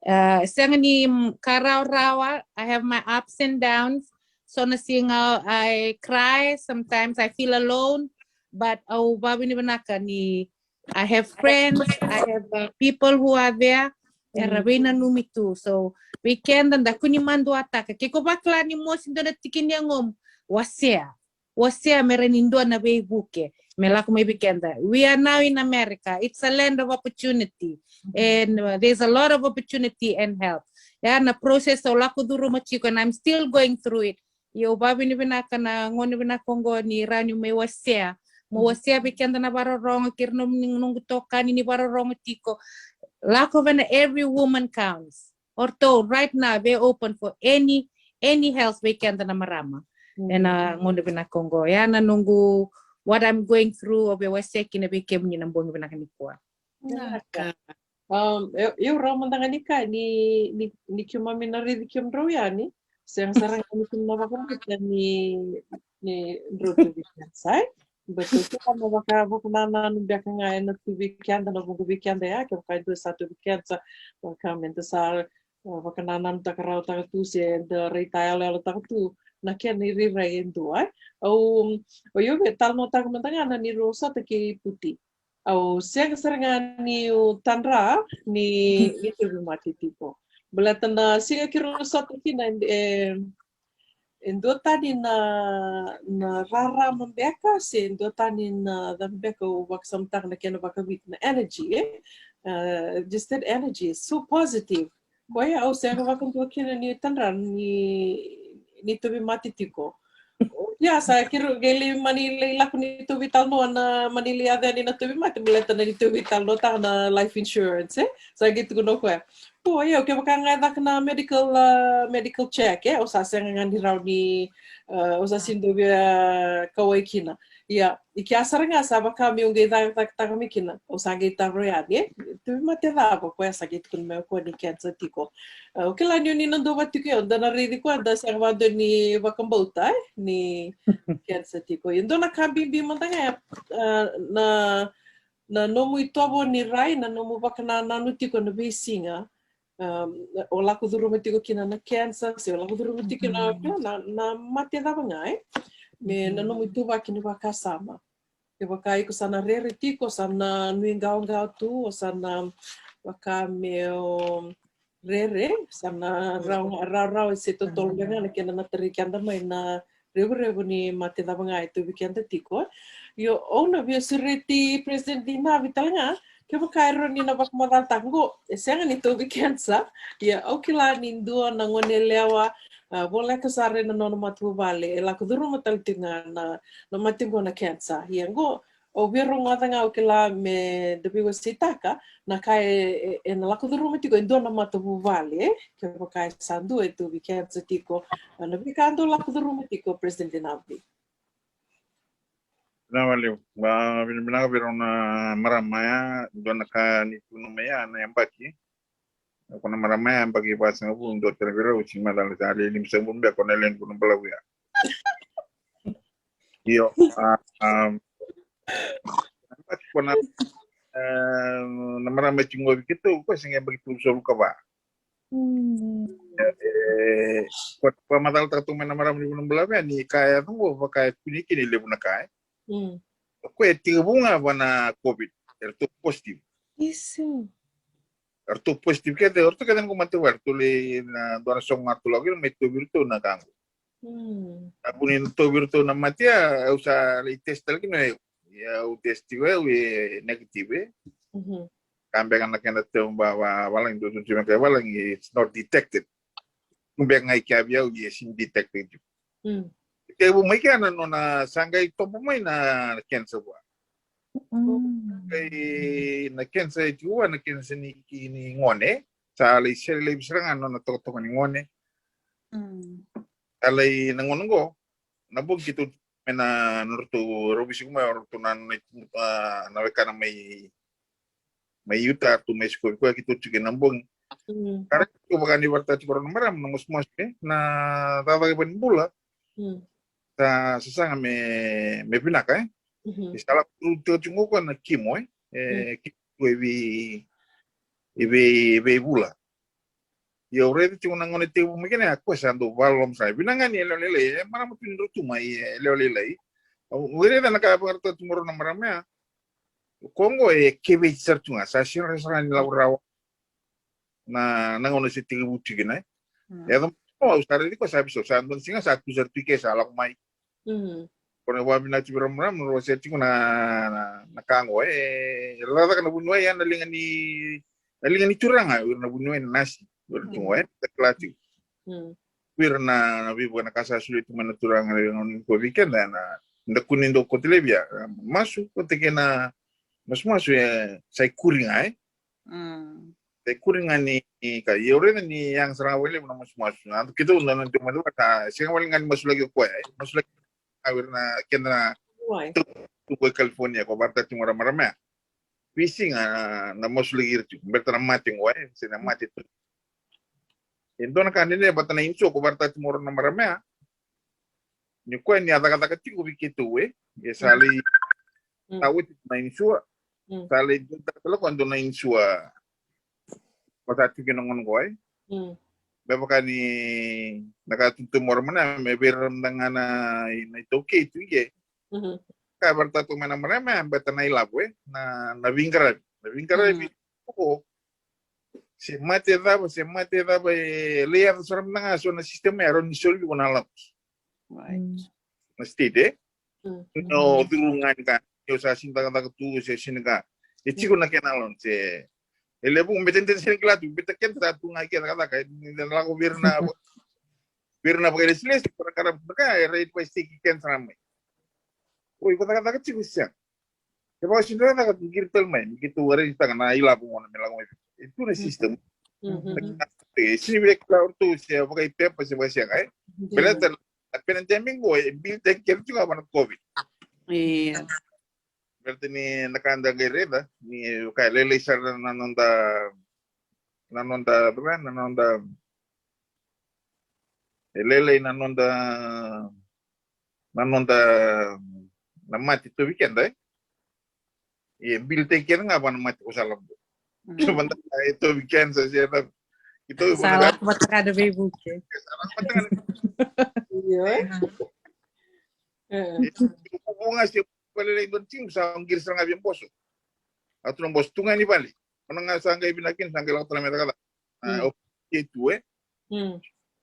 Uh, sega ni, mm, ka rawarawa. I have my ups and downs. So na siga I cry, sometimes I feel alone, but au vakavinavinaka ni I have friends, I have, uh, people who are there, era veinanumi tu. So vei keda da kua ni maduataka. Ke ko vakila ni mosi dua na tiki ni yagomu, wasea. Wasea me rawa ni dua na veivuke me lako mai vei keda. We are now in America. It's a land of opportunity. And, uh, there's a lot of opportunity and help. Ya na process au lako curuma tiko, and I'm still going through it. Ia au vakavinavinaka na gauna vinaka oqo ni rawa niu mai wasea. Mo wasea vei keda na vakarorogo, kei ira na noqu itokani ni vakarorogo tiko. Lako vei na Every Woman Counts. O ratou right now, they're open for any, any help vei keda na marama. Ena gauna vinaka oqo. Ya na noqu, what I'm going through, au via wasea kina vei kemuni na bogi vinaka nikua. Naka. Um, io, io, rawa mada ga ni ka ni, ni, ni keimami na raici kemudrau yani. Sega sara ga ni keimami na vakabauta ni, ni drau tu vei keda, sai? But o keda na vaka, vakanananu beka ga ena tu vei keda, na vuku vei keda ya, kevaka e dua sa tu vei keda, sa vaka me da sa, uh, vakanananutaka rawa taka tu se da raitayaloyalotaka tu na kena irairai e dua, e. Au, o io, via talanoataka mada ga na neirau sota kei Puti. Au sega sara ga niu tadra ni, ni tauvimate tiko. Baleta na siga keirau sota kina, e, e dua tani na, na rarama beka, se dua tani na cava beka au vakasamataka na kena vakaviti, na energy, e? Uh, just that energy is so positive. Koya au sega vakadua kina ni tadra ni, ni tauvimate tiko. Ia sa keirau qai lai mani lai lako ni tauvi talanoa na mani lai yaco yani na tauvimate, baleta na ni tauvi talanoataka na life insurance, e? Sa qai tukuna o koya, Io, kevaka ga e caka na medical, ah, medical check, e, o sa sega ga ni rawa ni, ah, o sa sega ni dau via kauwai kina. Ia, i kea sara ga sa vaka meu qai cakacakataka mai kina, o sa qai taro yani, e? Tauvimate cava o koya, sa qai tukuna mai o koya ni cancer tiko. Ah, o kila ni o ni na dua vata tiko, io, da na raici koya, da sega vakadua ni vakabauta, e? Ni cancer tiko. Ia dua na ka bibi mada ga, ah, na, na nomu itovo ni rai, na nomu vakanananu tiko na veisiga, um, o lako curuma tiko kina na cancer, se o lako curuma tiko kina na, na, na mate cava ga, e? Me na nomu ituvaki ni vakasama. Kevaka iko sa na rere tiko, sa na nuiqawaqawa tu, o sa na vaka me o rere, sa na rawa, rawa, rawa se totolo beka ga na kena na tarai keda mai na revurevu ni mate cava ga e tauvi keda tiko. Io, au na via sureti President Dinavi tale ga, kevaka e rawa ni na vakamacalataka qo, e sega ni tauvi cancer. Ia, au kila ni dua na gone yalewa, ah, voleka sara ena nona matavuvale, e lako curuma tale tiko ga na, na mate qo na cancer. Ia qo, au via rogoca ga, au kila me da veiwaseitaka na ka e, e, ena lako curuma tiko e dua na matavuvale, e? Kevaka e sa dua e tauvi cancer tiko, ah, na veika dau lako curuma tiko, President Dinavi. Vinaka vakalevu. Vinavinaka vei rau na marama ya, dua na ka ni tukuna mai ya na yabaki. Ko na marama ya yabaki vasagavulu, dua tale vei rau sega ni macala, sa le limasagavulu beka ko na lewe ni vanua balavu ya. Io, a, a, ko na, e, na marama e tiko vei keitou, ko sega, yabaki tolusagavulu ka va. Mm. E, e, ko, ko a macalataka tu mai na marama ni vanua balavu ya ni ka e yaco qo, vaka e kune kina e levu na ka, e. Mm. Ko e tekivu ga va na COVID, eratou positive. Isi. Eratou positive kece, eratou kece na qo mate va, eratou lai na dua na soqo ga ratou lako kina, mai tauvi iratou na ka qo. Mm. Na vuni na tauvi iratou na mate ya, au sa lai test tale kina, e, au test tiko, e, au e negative, e. Mhm. Ka beka na kena tau va, va, valagi, dua tu me ka valagi, it's not detected. Beka ga i kea vei au, e sega ni detected tiko. Mm. Tekivu mai kea na nona sa qai tobo mai na cancer vua. Mm. Qai na cancer e tiko vua, na cancer ni, ni gone. Sa lai sere laivi sara ga na nona tokatoka ni gone. Mm. Sa lai na gauna qo, na bogi keitou me na nodratou rau veisiko mai o ratou na, na, a, na wekana mai, mai Utah, ratou mai sikovi koya, keitou tiko ena bogi. Mm. Ka ra tiko vaka ni vakaraitaka tiko o rau na marama na masumasu, e, na cakacaka vua ni bula. Mm. Sa sasaga me, me vinaka, e. Mhm. E sa lako tiko tiko koya na kimo, e. E, mm, kimo e vei, e vei, e veivula. Ia au raica tiko na gauna e tekivu mai kina ya, koya sa dau vakaloloma sara. Vinaka ga ni yalewa lailai, e marama tu ni drau tu mai, e yalewa lailai. Au raica na ka e vakaraitaka tu mai o rau na marama ya. Koya qo e keveti sara tu ga, sa sega sara ni lako rawa. Na, na gauna se tekivu tiko kina, e. Mm. E yaco mai, au sa raici koya sa veisau, sa dua na siga sa tu sara tu i ke, sa lako mai. Mm. Ko na vakavinaka tiko vei rau na marama, rau wasea tiko na, na, na ka qo, e, era cakacaka na vuniwai ya na liga ni, na liga ni turaga, o ira na vuniwai, na nasi, o ira tu qo, e, da kila tiko. Mm. O ira na, na veivuke na ka sa solia tu mai na turaga, na liga ni ko vei keda, na, da kune dau koto laivi ya, masu, koto kei na masumasu, e, sa ikuri ga, e. Mm. Sa ikuri ga ni, ni ka, ia au raica ni yaga sara ga vakalevu na masumasu. Na keitou na, na, na, na, sega wale ga ni masulaki o koya, e. Masulaki o ira na, keda na, tu, tu ko i California, ko vakaraitaka tiko o rau na marama ya. Veisiga na, na masulaki ira tiko, baleta na mate qo, e, se na mate tu. E dua na ka dredre vata na insua, ko vakaraitaka tiko o rau na marama ya. Ni koya ni a cakacaka tiko vei keitou, e. E sa lai, mm, sa oti na insua. Mm. Sa lai dua tale koya dua na insua. Ko sa tiko na gauna qo, e. Mm. Me vaka ni na ka tutu mora mana, me vei ira mada ga na, na iTaukei tu i ke. Mhm. Ka vakaraitaka mai na marama ya, baleta na ilavo, e. Na, na veiqaravi. Na veiqaravi. Mm. Ko, se mate cava, se mate cava, e lai yaco sara mada ga so na system ya, rawa ni soli vei iko na allowance. Right. Mm. Na state, e? Mm. No, mm, curu ga ni ka, o sa sega ni cakacaka tu, se sega ni ka. E tiko na kena allowance, e. E levu, me tete sega ni kila tu, baleta keda sa tu ga i ke cakacaka, e, ni da lako vei ira na, vei ira na vakailesilesi, ko ra qarava na ka, e rai tu e seki keda sara mai. Oi, ko cakacaka tiko, se sega. Kevaka o sega ni cakacaka, tu qiri tale mai, me keitou arrange-taka na ilavo gona me lako mai. E tu na system. E sini via kila o ratou se vakaipepa se vakasega, e. Baleta na pandemic qo e bilitaki keda tiko ga vua na COVID. Ia. Baleta ni na ka da qai raica ni ka e lailai sara na noda, na noda, na noda, e lailai na noda, na noda, na mate tauvi keda, e. E bilitaki keda ga vua na mate ko sa lako. Kevaka e tauvi cancer se cava, e tauvi vua na ka. Sa lako vata ga na veivuke. Sa lako vata ga na veivuke. Io. E vuvu ga se vakalailai dua na tiki, sa qiri sara ga via boso. A tu na boso tu ga ni vale. Ona ga sa qai vinaka kina, sa qai lako tale mai cakacaka. A, o ke tu, e.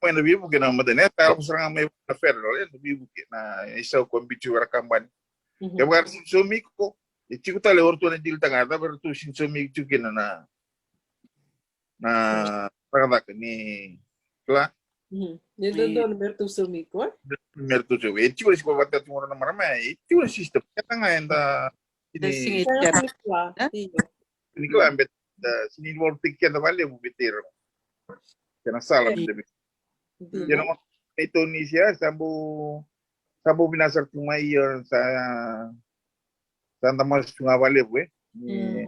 Mai na veivuke na madani, e, sa lako sara ga mai na federal, e, na veivuke na isau ko biu tiko vei ira kabani. Kevaka era sini saumi iko, e tiko tale o ratou na dilitaka, cava eratou sini saumi iko tiko kina na, na cakacaka ni kila. Ni dodonu me ratou saumi iko, e? Me ratou saumi. E tiko na siko vata tu na marama, e tiko na system. Keda ga eda sini kila, e? Sini kila, beta sini involve tiko keda vakalevu vei ira. Kena sala vei ira. Ia na gauna e Tunisia, sa bau, sa bau vinaka sara tu mai, ia sa, sa da masu tu ga vakalevu, e. Ni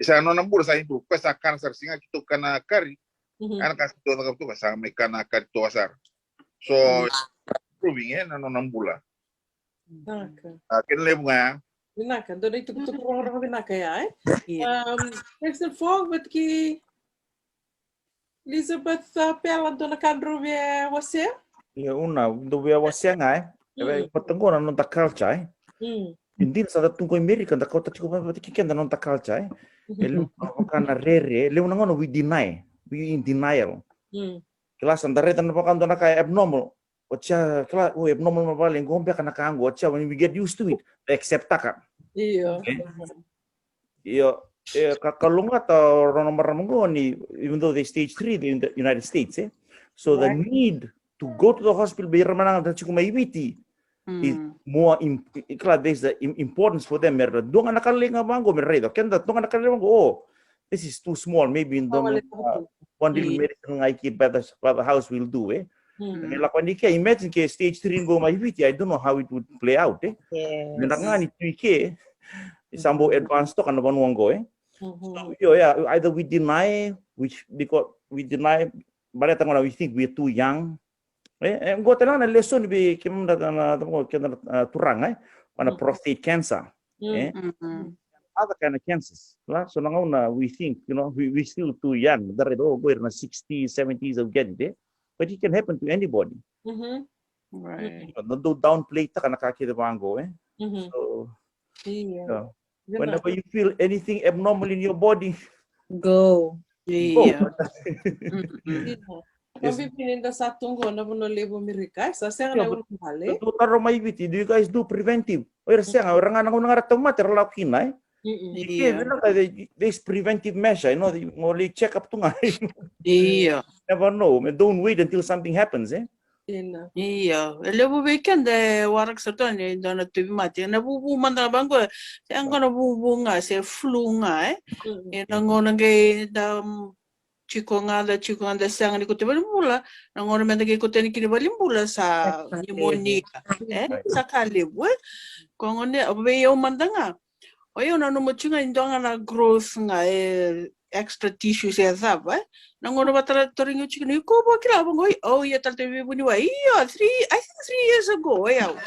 sa nona bula sa improve. Koya sa kana sara, siga keitou kana kari. Ana ka sa tou cakava tu, ka sa mai kana kari toka sara. So, improving, e, na nona bula. Vinaka. A, kena levu ga ya. Vinaka, dua na itukutuku rogorogo vinaka ya, e? Ia. Um, President Fogg vata kei Elizabeth, a, Pela, dua na ka drau via wasea? Ia, Una, dau via wasea ga, e? E vei, vata qo na noda culture, e? E dina sa da tu qo i Merika, da kauta tiko vata kei keda na noda culture, e? E levu na vaka na rere, e levu na gauna we deny, we in denial. Kila sa da raica na vaka dua na ka e abnormal. Oti ya, kila, o, abnormal mai vale qo beka na ka qo, oti ya, when we get used to it, da accept-taka. Io. Okay? Io, e, ka, ka lougata o rau na marama qo ni, even though they stage three, they in the United States, e? So the need to go to the hospital, vei ira mada ga na tiko mai Viti, is more im-, kila, there's the im-, importance for them, mera dua ga na ka lailai ga vaqo, mera raica, keda dua ga na ka lailai vaqo, o, this is too small, maybe in the, uh, one little medicine ga i ke by the, by the house will do, e. Ni lako ni ke, imagine ke stage three qo mai Viti, I don't know how it would play out, e. Vinaka ga ni tu i ke, sa bau advance toka na vanua qo, e. So, io, yeah, either we deny, which, because we deny, baleta gona we think we are too young, e, e, qo tale ga na lesoni vei keimami na, na, na, keda na, a, turaga, e, vua na prostate cancer, e? Other kind of cancers, la, so na gauna we think, you know, we, we still too young, da raica, o, qo ira na sixties, seventies, au get it, e? But it can happen to anybody. Right. Na dau downplay-taka na ka kece vaqo, e? So, yeah. Whenever you feel anything abnormal in your body, go. Io. Io. Vavivini da sa tu qo na vanua levu Amerika, e? Sa sega na ulubale. Dou taro mai Viti, do you guys do preventive? O ira sega, o ira ga na gauna ga ra tauvimate ra lako kina, e? Io. Vinaka, they, there's preventive measure, you know, they, mo lai check up tu ga. Io. Never know, don't wait until something happens, e? Io, e levu vei keda e waraka sara tu ni dua na tauvimate. Na vuvu mada ga vaqo, e qo na vuvu ga, se flu ga, e? E na gauna qai da, mm, tiko ga da, tiko ga da sega ni kauta i valenibula, na gauna meda qai kauta yani kina i valenibula sa pneumonia, e? Sa ka levu, e? Ko gone, vei au mada ga. O yau nanuma tiko ga e dua ga na growth ga, e, extra tissues e cava, e? Na gauna vata tarogi au tiko ni ko vakila vaqo, o, ia tale tu vei vuniwai, io, three, I think three years ago, o yau.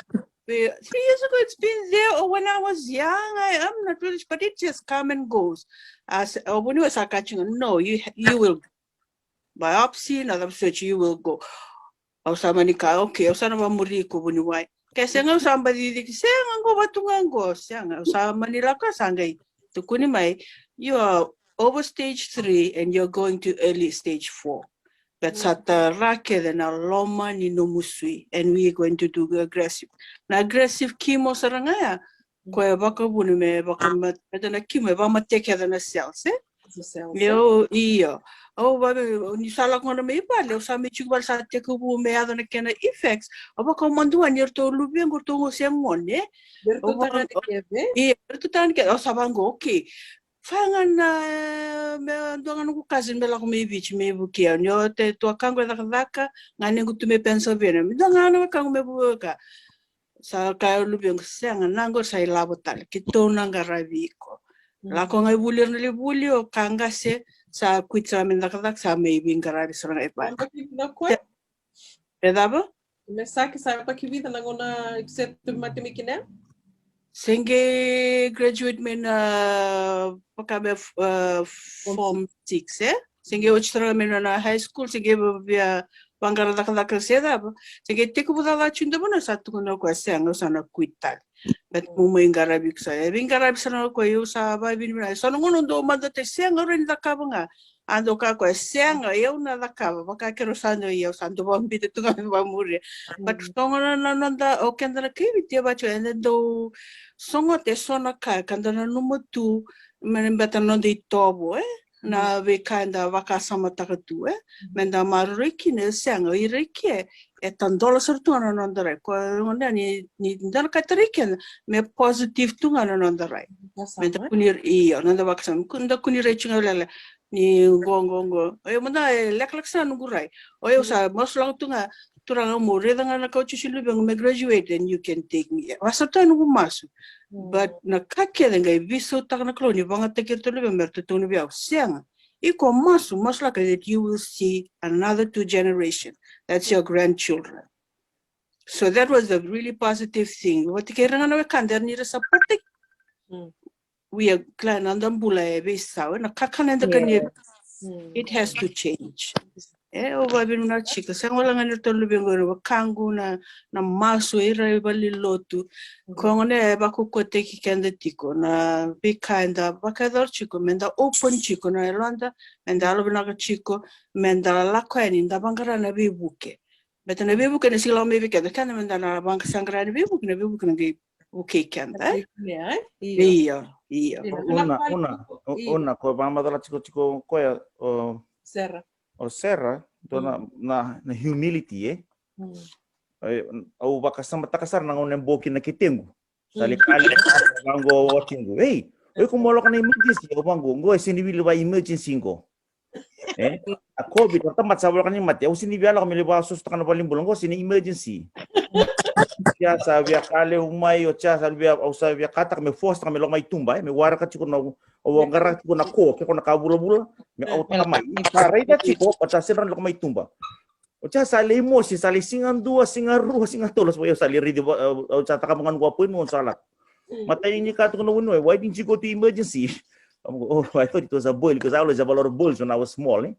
Three years ago, it's been there, or when I was young, I am not really sure, but it just come and goes. As, o vuniwai sa ka tiko ga, no, you, you will biopsy, na cava soti, you will go. Au sa mani kaya, okay, au sa na vamuri iko vuniwai. Ke sega, au sa baci cake, sega, qo vatu ga qo, sega, au sa mani lako, sa qai tukuni mai, you are over stage three and you're going to early stage four. But sa tara kece na loma ni nomu sui, and we are going to do aggressive. Na aggressive chemo sara ga ya, ko e vakavuna me vakamatata na chemo, e vakamatea kece na cells, e? Io, io. Au vave, ni sa lako gona mai vale, au sa mai tiko vale sa tekivu me yaco na kena effects. Au vaka au madua ni ratou luvequ, ratou qo se gone. Io, ratou tani kece. Au sa vaqo, okay. Fai ga na, me dua ga noqu cousin me lako mai Viti me vukei au. Ni o te tuakaqu e cakacaka, ganequ tu mai Pennsylvania. Me dua ga na wekaqu me vukei au. Sa kaya o luvequ, sega, na qori sa ilavo tale. Keitou na qaravi iko. Lako ga i vuli ira na lai vuli, o ka qase, sa quit sara mai na cakacaka, sa mai veiqaravi sara ga e vale. E cava? Me saki sa vakavica na gauna se tauvimate mai kina? Se qai graduate mai na vaka me, uh, form six, e? Se qai oti sara ga mai na high school, se qai via vaqara cakacaka se cava. Se qai tekivu cakacaka tiko na vanua sa tukuna o koya, sega, au sa na quit tale. But mo mai qaravi iko sa. E veiqaravi sara ga o koya, au sa vavinavinaka. So na gauna dou mada te sega, au rawa ni cakava ga. A dou kaya o koya, sega, au na cakava, vaka keirau sa dau, au sa dau vakabita tu ga me vakamuria. But so gauna na noda, o keda na kai Viti e vaka tiko, eda dau sogota e so na ka ka da nanuma tu me baleta na noda itovo, e? Na veika eda vakasamataka tu, e? Me da maroroi kina, e sega, o ira i ke e tadola sara tu ga na noda rai. Ko gona ni, ni da na ka tarai keda me positive tu ga na noda rai. Me da kua ni, io, noda vakasama, da kua ni rai tu ga lele ni qo, qo, qo. E, mada e lekaleka sara noqu rai. O yau sa masulaka tu ga, Turaga, mo raica ga na ka o tiko ni luvequ me graduate and you can take me. Vasa tu noqu masu. But na ka kece qai veisautaka na Kalou ni vakayagataki iratou na luvequ me ratou tukuna vei au, sega. Iko masu, masulaka that you will see another two generation. That's your grandchildren. So that was a really positive thing. Vata kei ira ga na wekada era ni ra support-taki. We are kila na noda bula e veisau, e na kakana eda kania. It has to change. E, au vavinavinaka tiko, sega wale ga ni ratou na luvequ, na wekaqu, na, na masu, ira e valenilotu. Ko gona e vakaukauataki keda tiko na veika eda vakayacora tiko, me da open tiko na yaloda, me da yalovinaka tiko, me da lako yani, da vaqara na veivuke. Baleta na veivuke na sega ni lako mai vei keda, keda me da na vaqara na veivuke, na veivuke na qai vukei keda, e? Io, io. Una, una, una, ko vakamacala tiko tiko koya o Sera. O Sera, dua na, na, na humility, e? E, au vakasamataka sara na gauna e boki na ketequ. Sa lai kaya vaqo o waciqu, ei, o iko mo lako na emergency, o vaqo, qo e sega ni wili va emergency qo. E? A COVID, o tamata sa voleka ni mate, au sega ni via lako me lai vakasuasutaka na valenibula, qo sega ni emergency. Tia sa via kalevu mai, o tia sa via, au sa via kataka me force-taka me lako mai tuba, e, me waraka tiko na, au qaraka tiko na ko, ke ko na ka vulavula, me autaka mai. Sa raica tiko, but sa sega ni lako mai tuba. O tia sa lai mosi, sa lai siga dua, siga rua, siga tolu, so au sa lai raici, au sa taka mada ga noqu appointment, au sa lako. Matai ni ka tukuna vuniwai, why didn't you go to emergency? I'm go, oh, I thought it was a boil because I always have a lot of boils when I was small, e?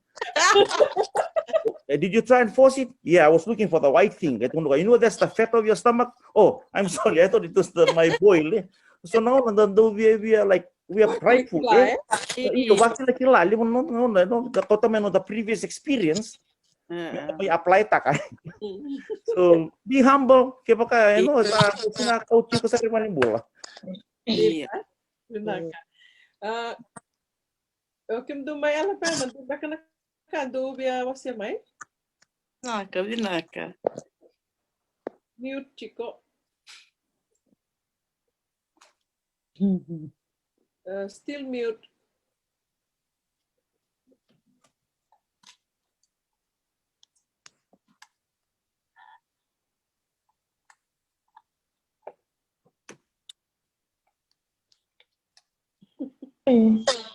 Eh, did you try and force it? Yeah, I was looking for the white thing. E tukuna, you know that's the fat of your stomach? Oh, I'm sorry, I thought it was the, my boil, e? So now, the, the, we, we are like, we are prideful, e? Io, vakilakila, levu na, na, na, na, the, the previous experience. Me apply-taka. So, be humble, kevaka, e, no, sa, sa na kau tiko sara mai na bula. Io. Vinaka. A, o kemudou mai Alabama, dou beka na ka dou via wasea mai? Vinaka, vinaka. Mute tiko. Uh, still mute.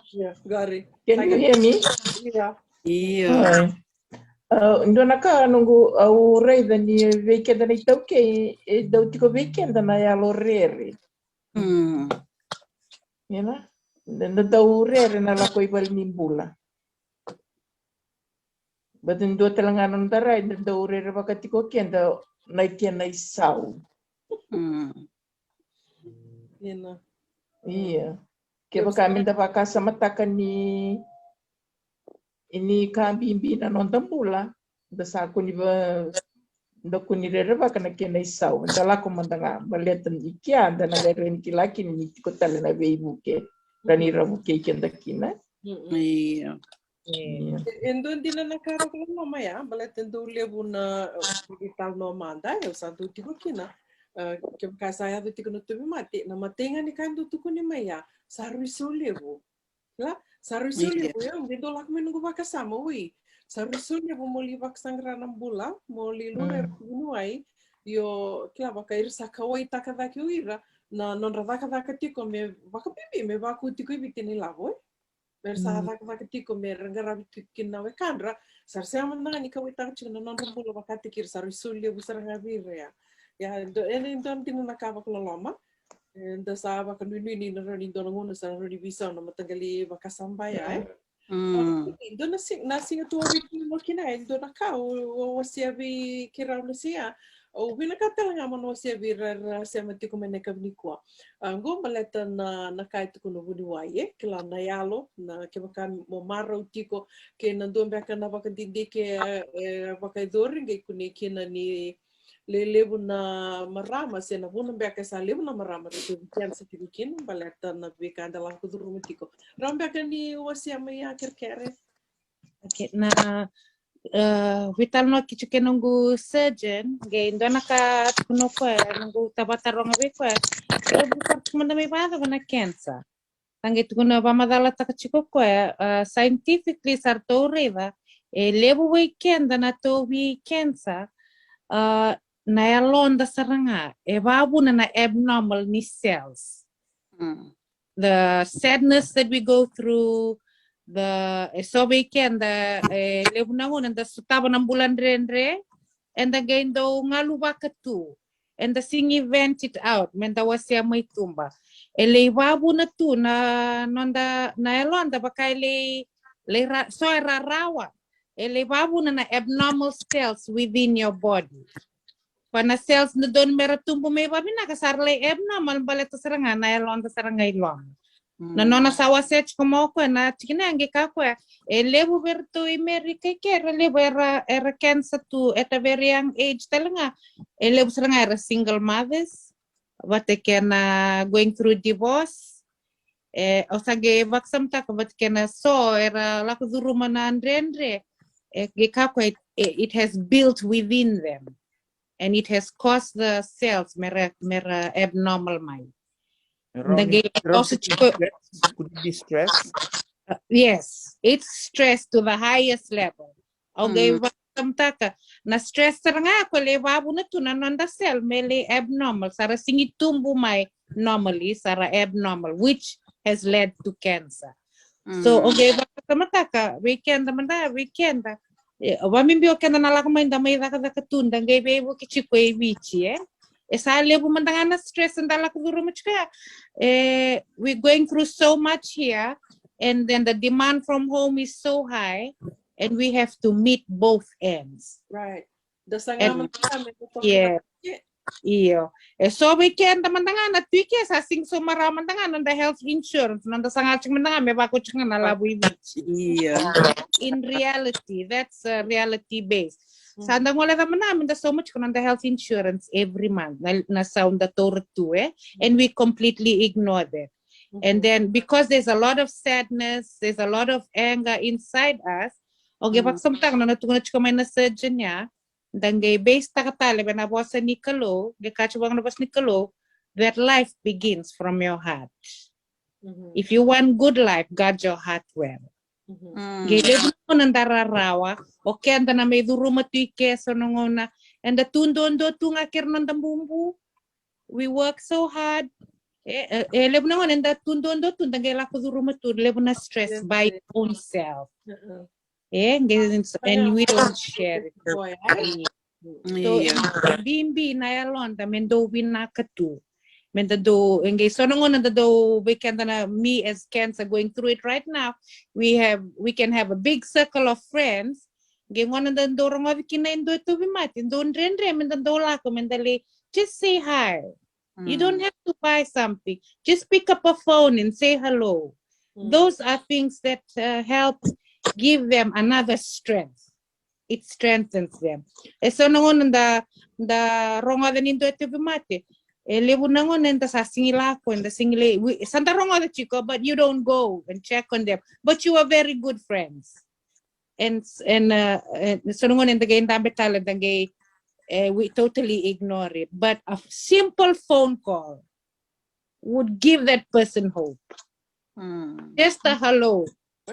Yeah, got it. Can you hear me? Yeah. Io. Dua na ka noqu au raica ni vei keda na iTaukei e dau tiko vei keda na yalo rere. Ia na, da dau rere na lako i valenibula. But dua tale ga na noda rai, da dau rerevaka tiko keda na kena isau. Ia. Kevaka me da vakasamataka ni, ni ka bibi na noda bula, da sa kua ni va, da kua ni rerevaka na kena isau, da lako mada ga, baleta ni kea da na qai rawa ni kila kina ni tiko tale na veivuke, rawa ni ra vukei keda kina. Io. E, e dua dina na ka rawa ni loma ya, baleta e dau levu na, e, italanoa mada, e, au sa dau tiko kina. E, kevaka sa yaco tiko na tauvimate, na imatai ga ni ka e dau tukuni mai ya, sa rui sau levu. Kila, sa rui solia vei au, qai dau lako mai noqu vakasama, oi. Sa rui solia vei au mo li vakasaqara na bula, mo li lura e vuniwai. Io, kila, vaka ira sa kauwaitaka cake o ira na nodra cakacaka tiko me vakabibi me vakau tiko i Viti na ilavo, e. Me ra sa cakacaka tiko me ra qaravi tiko kina na wekadra, sa ra sega mada ga ni kauwaitaka tiko na nodra bula vakataki ira, sa rui solia vei sara ga vei ira ya. Ia, e dua na dina na ka vakaloloma. Eda sa vakanuinui ni na rawa ni dua na gauna sa na rawa ni veisau na mataqali vakasama ya, e. Dua na siga, na siga tu au via tukuna kina, e dua na ka au wasea vei keirau na siga. Au vinakata tale ga mo na wasea vei ira era sema tiko mai na yakavi nikua. A, qo baleta na, na ka e tukuna vuniwai, e, kila na yalo, na kevaka mo marau tiko, kei na dua beka na vakadidike e vakayacori, qai kunei kina ni lelevu na marama, se na vuna beka e sa levu na marama ra tauvi kenisa tiko kina, baleta na veika eda lako curuma tiko. Rawa beka ni wasea mai ya, kerekere? Okay, na, e, veitalanoa keitou kei noqu surgeon, qai dua na ka tukuna o koya, noqu tavataroga vei koya, e, au via tara tiko mada mai vakacava na kenisa. Sa qai tukuna, vakamacalataka tiko o koya, e, scientifically sa ratou raica, e levu vei keda na tauvi kenisa, e, na yaloda sara ga e vakavuna na abnormal ni cells. The sadness that we go through, the, e so vei keda, e levu na gauna eda sotava na bula dredre, eda qai dau galuvaka tu, eda sega ni vent it out, me da wasea mai tuba. E lai vakavuna tu na noda, na yaloda, vaka e lai, lai ra-, so e rarawa. E lai vakavuna na abnormal cells within your body. Ko na cells dodonu me ra tubu mai vakavinaka sa ra lai abnormal baleta sara ga na yaloda sara ga i loma. Na nona sa wasea tiko mai o koya na tikina ya, qai kaya o koya, e levu vei iratou i Merika i ke, era levu era, era kenisa tu at a very young age tale ga. E levu sara ga era single mothers, vata kei na going through divorce. E, au sa qai vakasamataka vata kei na so era lako curuma na dredre. E, qai kaya o koya, it, it has built within them. And it has caused the cells me ra, me ra abnormal mai. Da qai, e rawa ni, e rawa ni stress, could it be stress? Uh, yes, it's stress to the highest level. Au qai vakasamataka, na stress sara ga ko lai vakavuna tu na noda cell me lai abnormal, sa ra sega ni tubu mai normally, sa ra abnormal, which has led to cancer. So, au qai vakasamataka, vei keda mada, vei keda. E, vakabibi o keda na lako mai da mai cakacaka tu, da qai veivuke tiko e Viti, e. E sa levu mada ga na stress da lako curuma tiko ya. E, we're going through so much here, and then the demand from home is so high, and we have to meet both ends. Right. Da saga mada ga me da toka. Io. E so vei keda mada ga na tu i ke sa sega ni sauma rawa mada ga noda health insurance, noda saga tiko mada ga me vakau tiko ga na lavo i Viti. Io. In reality, that's a reality base. Sa da gole ca mada ga me da sauma tiko noda health insurance every month, na, na sau da taura tu, e. And we completely ignore that. And then because there's a lot of sadness, there's a lot of anger inside us. Au qai vakasamataka na nona tukuna tiko mai na surgeon ya, da qai base taka tale vei na vosa ni Kalou, qai kaya tiko vaka na vosa ni Kalou, that life begins from your heart. If you want good life, guard your heart well. Qai levu na gauna da rarawa, o keda na mai curuma tu i ke so na gauna, eda tu duadua tu ga kei ira noda bubu. We work so hard. E, e, e levu na gauna eda tu duadua tu, da qai lako curuma tu, levu na stress by your own self. E, qai, and we don't share it. So, e bibi na yaloda me dau vinaka tu. Me da dau, e qai so na gauna da dau, vei keda na, me as cancer going through it right now, we have, we can have a big circle of friends. Qai gauna da dau rogoca kina e dua e tauvimate, dau dredre me da dau lako, me da lai, just say hi. You don't have to buy something. Just pick up a phone and say hello. Those are things that, uh, help give them another strength. It strengthens them. E so na gauna da, da rogoca ni dua e tauvimate, e levu na gauna eda sa sega ni lako, eda sega ni lai, we, sa da rogoca tiko, but you don't go and check on them. But you are very good friends. And, and, uh, and so na gauna eda qai dabe tale, da qai, eh, we totally ignore it. But a simple phone call would give that person hope. Just a hello.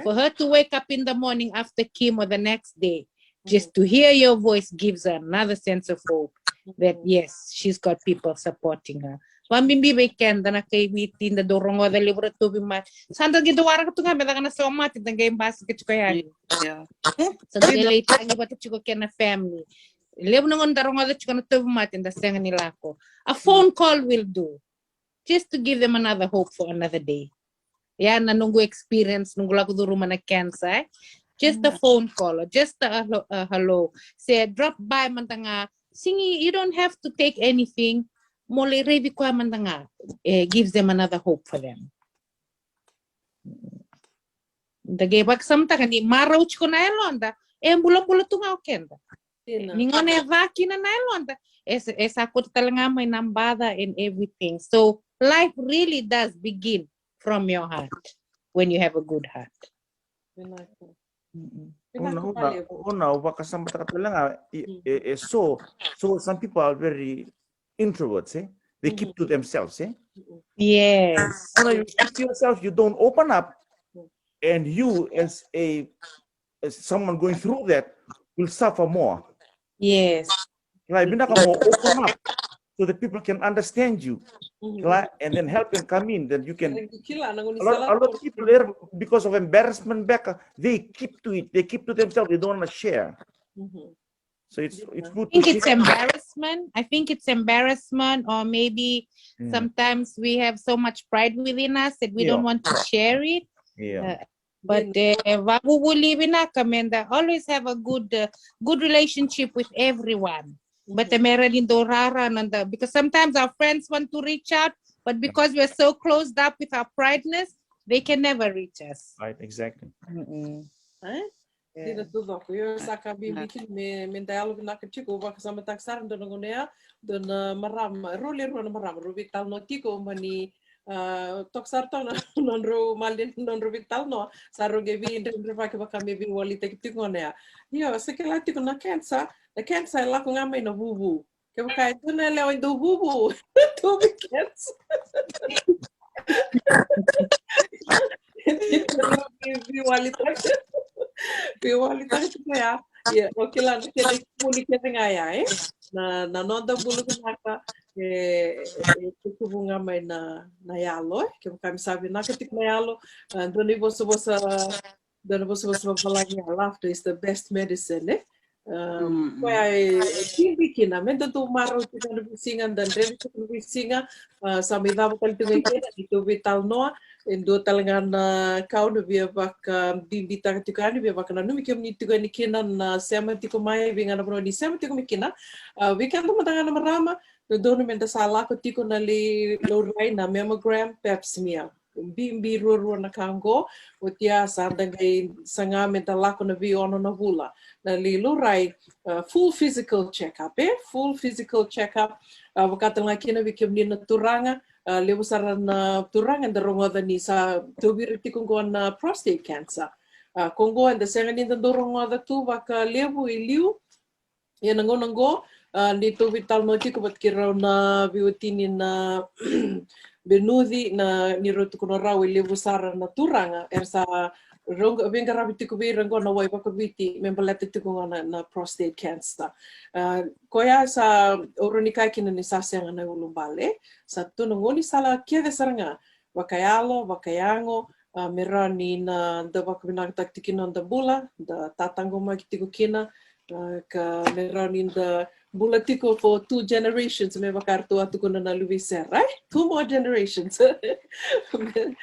For her to wake up in the morning after chemo the next day, just to hear your voice gives her another sense of hope that yes, she's got people supporting her. Vabibi vei keda na kai Viti, da dau rogoca levu ra tauvimate. Sa da qai dau waraka tu ga me caka na saumate, da qai basika tiko yani. Sa da qai lai tagi vata tiko kei na family. Levu na gauna da rogoca tiko na tauvimate, da sega ni lako. A phone call will do. Just to give them another hope for another day. Ya na noqu experience, noqu lako curuma na cancer, eh? Just a phone call, or just a, a hello. Se drop by mada ga. Sega, you don't have to take anything. Mo lai raici koya mada ga. It gives them another hope for them. Da qai vakasamataka ni marau tiko na yaloda, e bulabula tu ga o keda. Ni gauna e ca kina na yaloda, e sa, e sa koto tale ga mai na baca and everything. So life really does begin from your heart when you have a good heart. Vinaka. Ona, ona, ona, au vakasamataka tale ga, e, e, e so, so some people are very introverts, eh? They keep to themselves, eh? Yes. Ona, you keep to yourself, you don't open up, and you as a, as someone going through that will suffer more. Yes. Like, vinaka mo open up so that people can understand you. Right? And then help them come in, then you can. A lot, a lot of people there, because of embarrassment, Becca, they keep to it. They keep to themselves. They don't want to share. So it's, it's good. I think it's embarrassment. I think it's embarrassment, or maybe sometimes we have so much pride within us that we don't want to share it. Yeah. But, eh, vavuvuli vinaka, meda always have a good, uh, good relationship with everyone. But the mera ni dau rara na da, because sometimes our friends want to reach out, but because we're so closed up with our prideness, they can never reach us. Right, exactly. Dina tu coko. Io, sa ka bibi kina me, meda yalo vinaka tiko. Au vakasamataka sara dua na gauna ya, dua na marama, rau le rua na marama, rau veitalanoa tiko, mani, ah, toka sara toka na nodrau mali, nodrau veitalanoa, sa rau qai veidredrevaki vaka me veiwalitaki tiko gauna ya. Io, sa kila tiko na cancer, na cancer e lako ga mai na vuvu. Kevaka e dua na yalewa e dau vuvu, dau vei cancer. Veiwalitaki. Veiwalitaki tiko ya. Ia, o kila na kena ikuni kece ga ya, eh? Na, na noda bula vinaka, e, e, e tekivu ga mai na, na yalo, eh? Kevaka me sa vinaka tiko na yalo, ah, dua na ivosavosa, dua na ivosavosa vavalagi ya, laughter is the best medicine, eh? Um, koya e, e bibi kina, meda dau marau tiko na veisiga, da dredre tiko na veisiga, ah, sa mai cava tale tiko ga kina, neitou veitalanoa, e dua tale ga na ka au na via vakabibitaka tiko yani, via vakananumi kemuni tiko yani kina na sema tiko mai, vei ga na vanua ni sema tiko mai kina. Ah, vei keda mada ga na marama, dodonu meda sa lako tiko na lai laurai na mammogram, pap smear. Bibi ruarua na ka oqo, oti ya sa da qai saga meda lako na veiono na vula, na lai laurai, ah, full physical check-up, eh? Full physical check-up, ah, vaka tale ga kina vei kemuni na turaga, ah, levu sara na turaga eda rogoca ni sa tauvi ira tiko oqo na prostate cancer. Ah, ko oqo eda sega ni da dau rogoca tu vakalevu e liu, ia na gauna oqo, ah, neitou veitalanoa tiko vata kei rau na veiwatini na Benuci, na, ni rau tukuna rau e levu sara na turaga era sa rau veiqaravi tiko vei ira oqo na wai vakaviti me baleta tiko oqo na, na prostate cancer. Ah, koya sa au rawa ni kaya kina ni sa sega na iulubale, sa tu na gaunisala kece sara ga, vakayalo, vakayago, ah, me rawa ni na da vakavinakataki tiko kina noda bula, da tataqomaki tiko kina, ah, ka me rawa ni da bula tiko for two generations, me vaka ratou a tukuna na luve i Sera, eh? Two more generations. Me,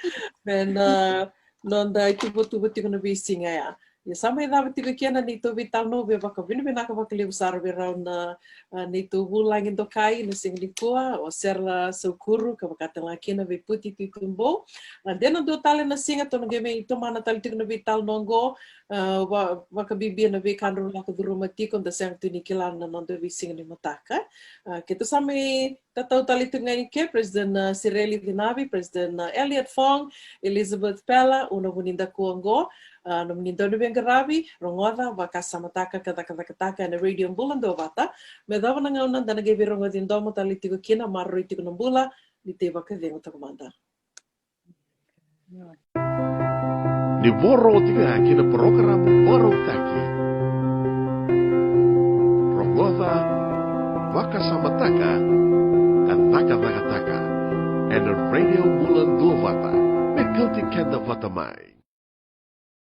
me na noda ituvatuva tiko na veisiga ya. Ia sa mai cava tiko kina neitou veitalanoa, via vakavinavinaka vakalevu sara vei rau na, ah, neitou vulagi dokai na siga nikua, o Sera Saukuru, ka vaka tale ga kina vei Puti Tuitubou. Ah, de na dua tale na siga tou na qai mai tomana tale tiko na veitalanoa oqo, ah, va-, vakabibi na veika drau lako curuma tiko, da sega tu ni kila na noda veisiga ni mataka. Ah, keitou sa mai tatau tale tiko ga i ke, President, ah, Sireli Cinavi, President, ah, Elliot Fong, Elizabeth Pela, Una Vunidakua oqo, ah, nomuni dau ni veiqaravi, rogoca, vakasamataka ka cakacakataka ena Radio Bula Duavata. Me cava na gauna da na qai veirogoci domo tale tiko kina, maroroi tiko na bula, ni tei vakacegu toka mada. Ni voro oti ga ki na parokaramu vakarautaki, rogoca, vakasamataka, ka cakacakataka ena Radio Bula Duavata, me kauti keda vata mai.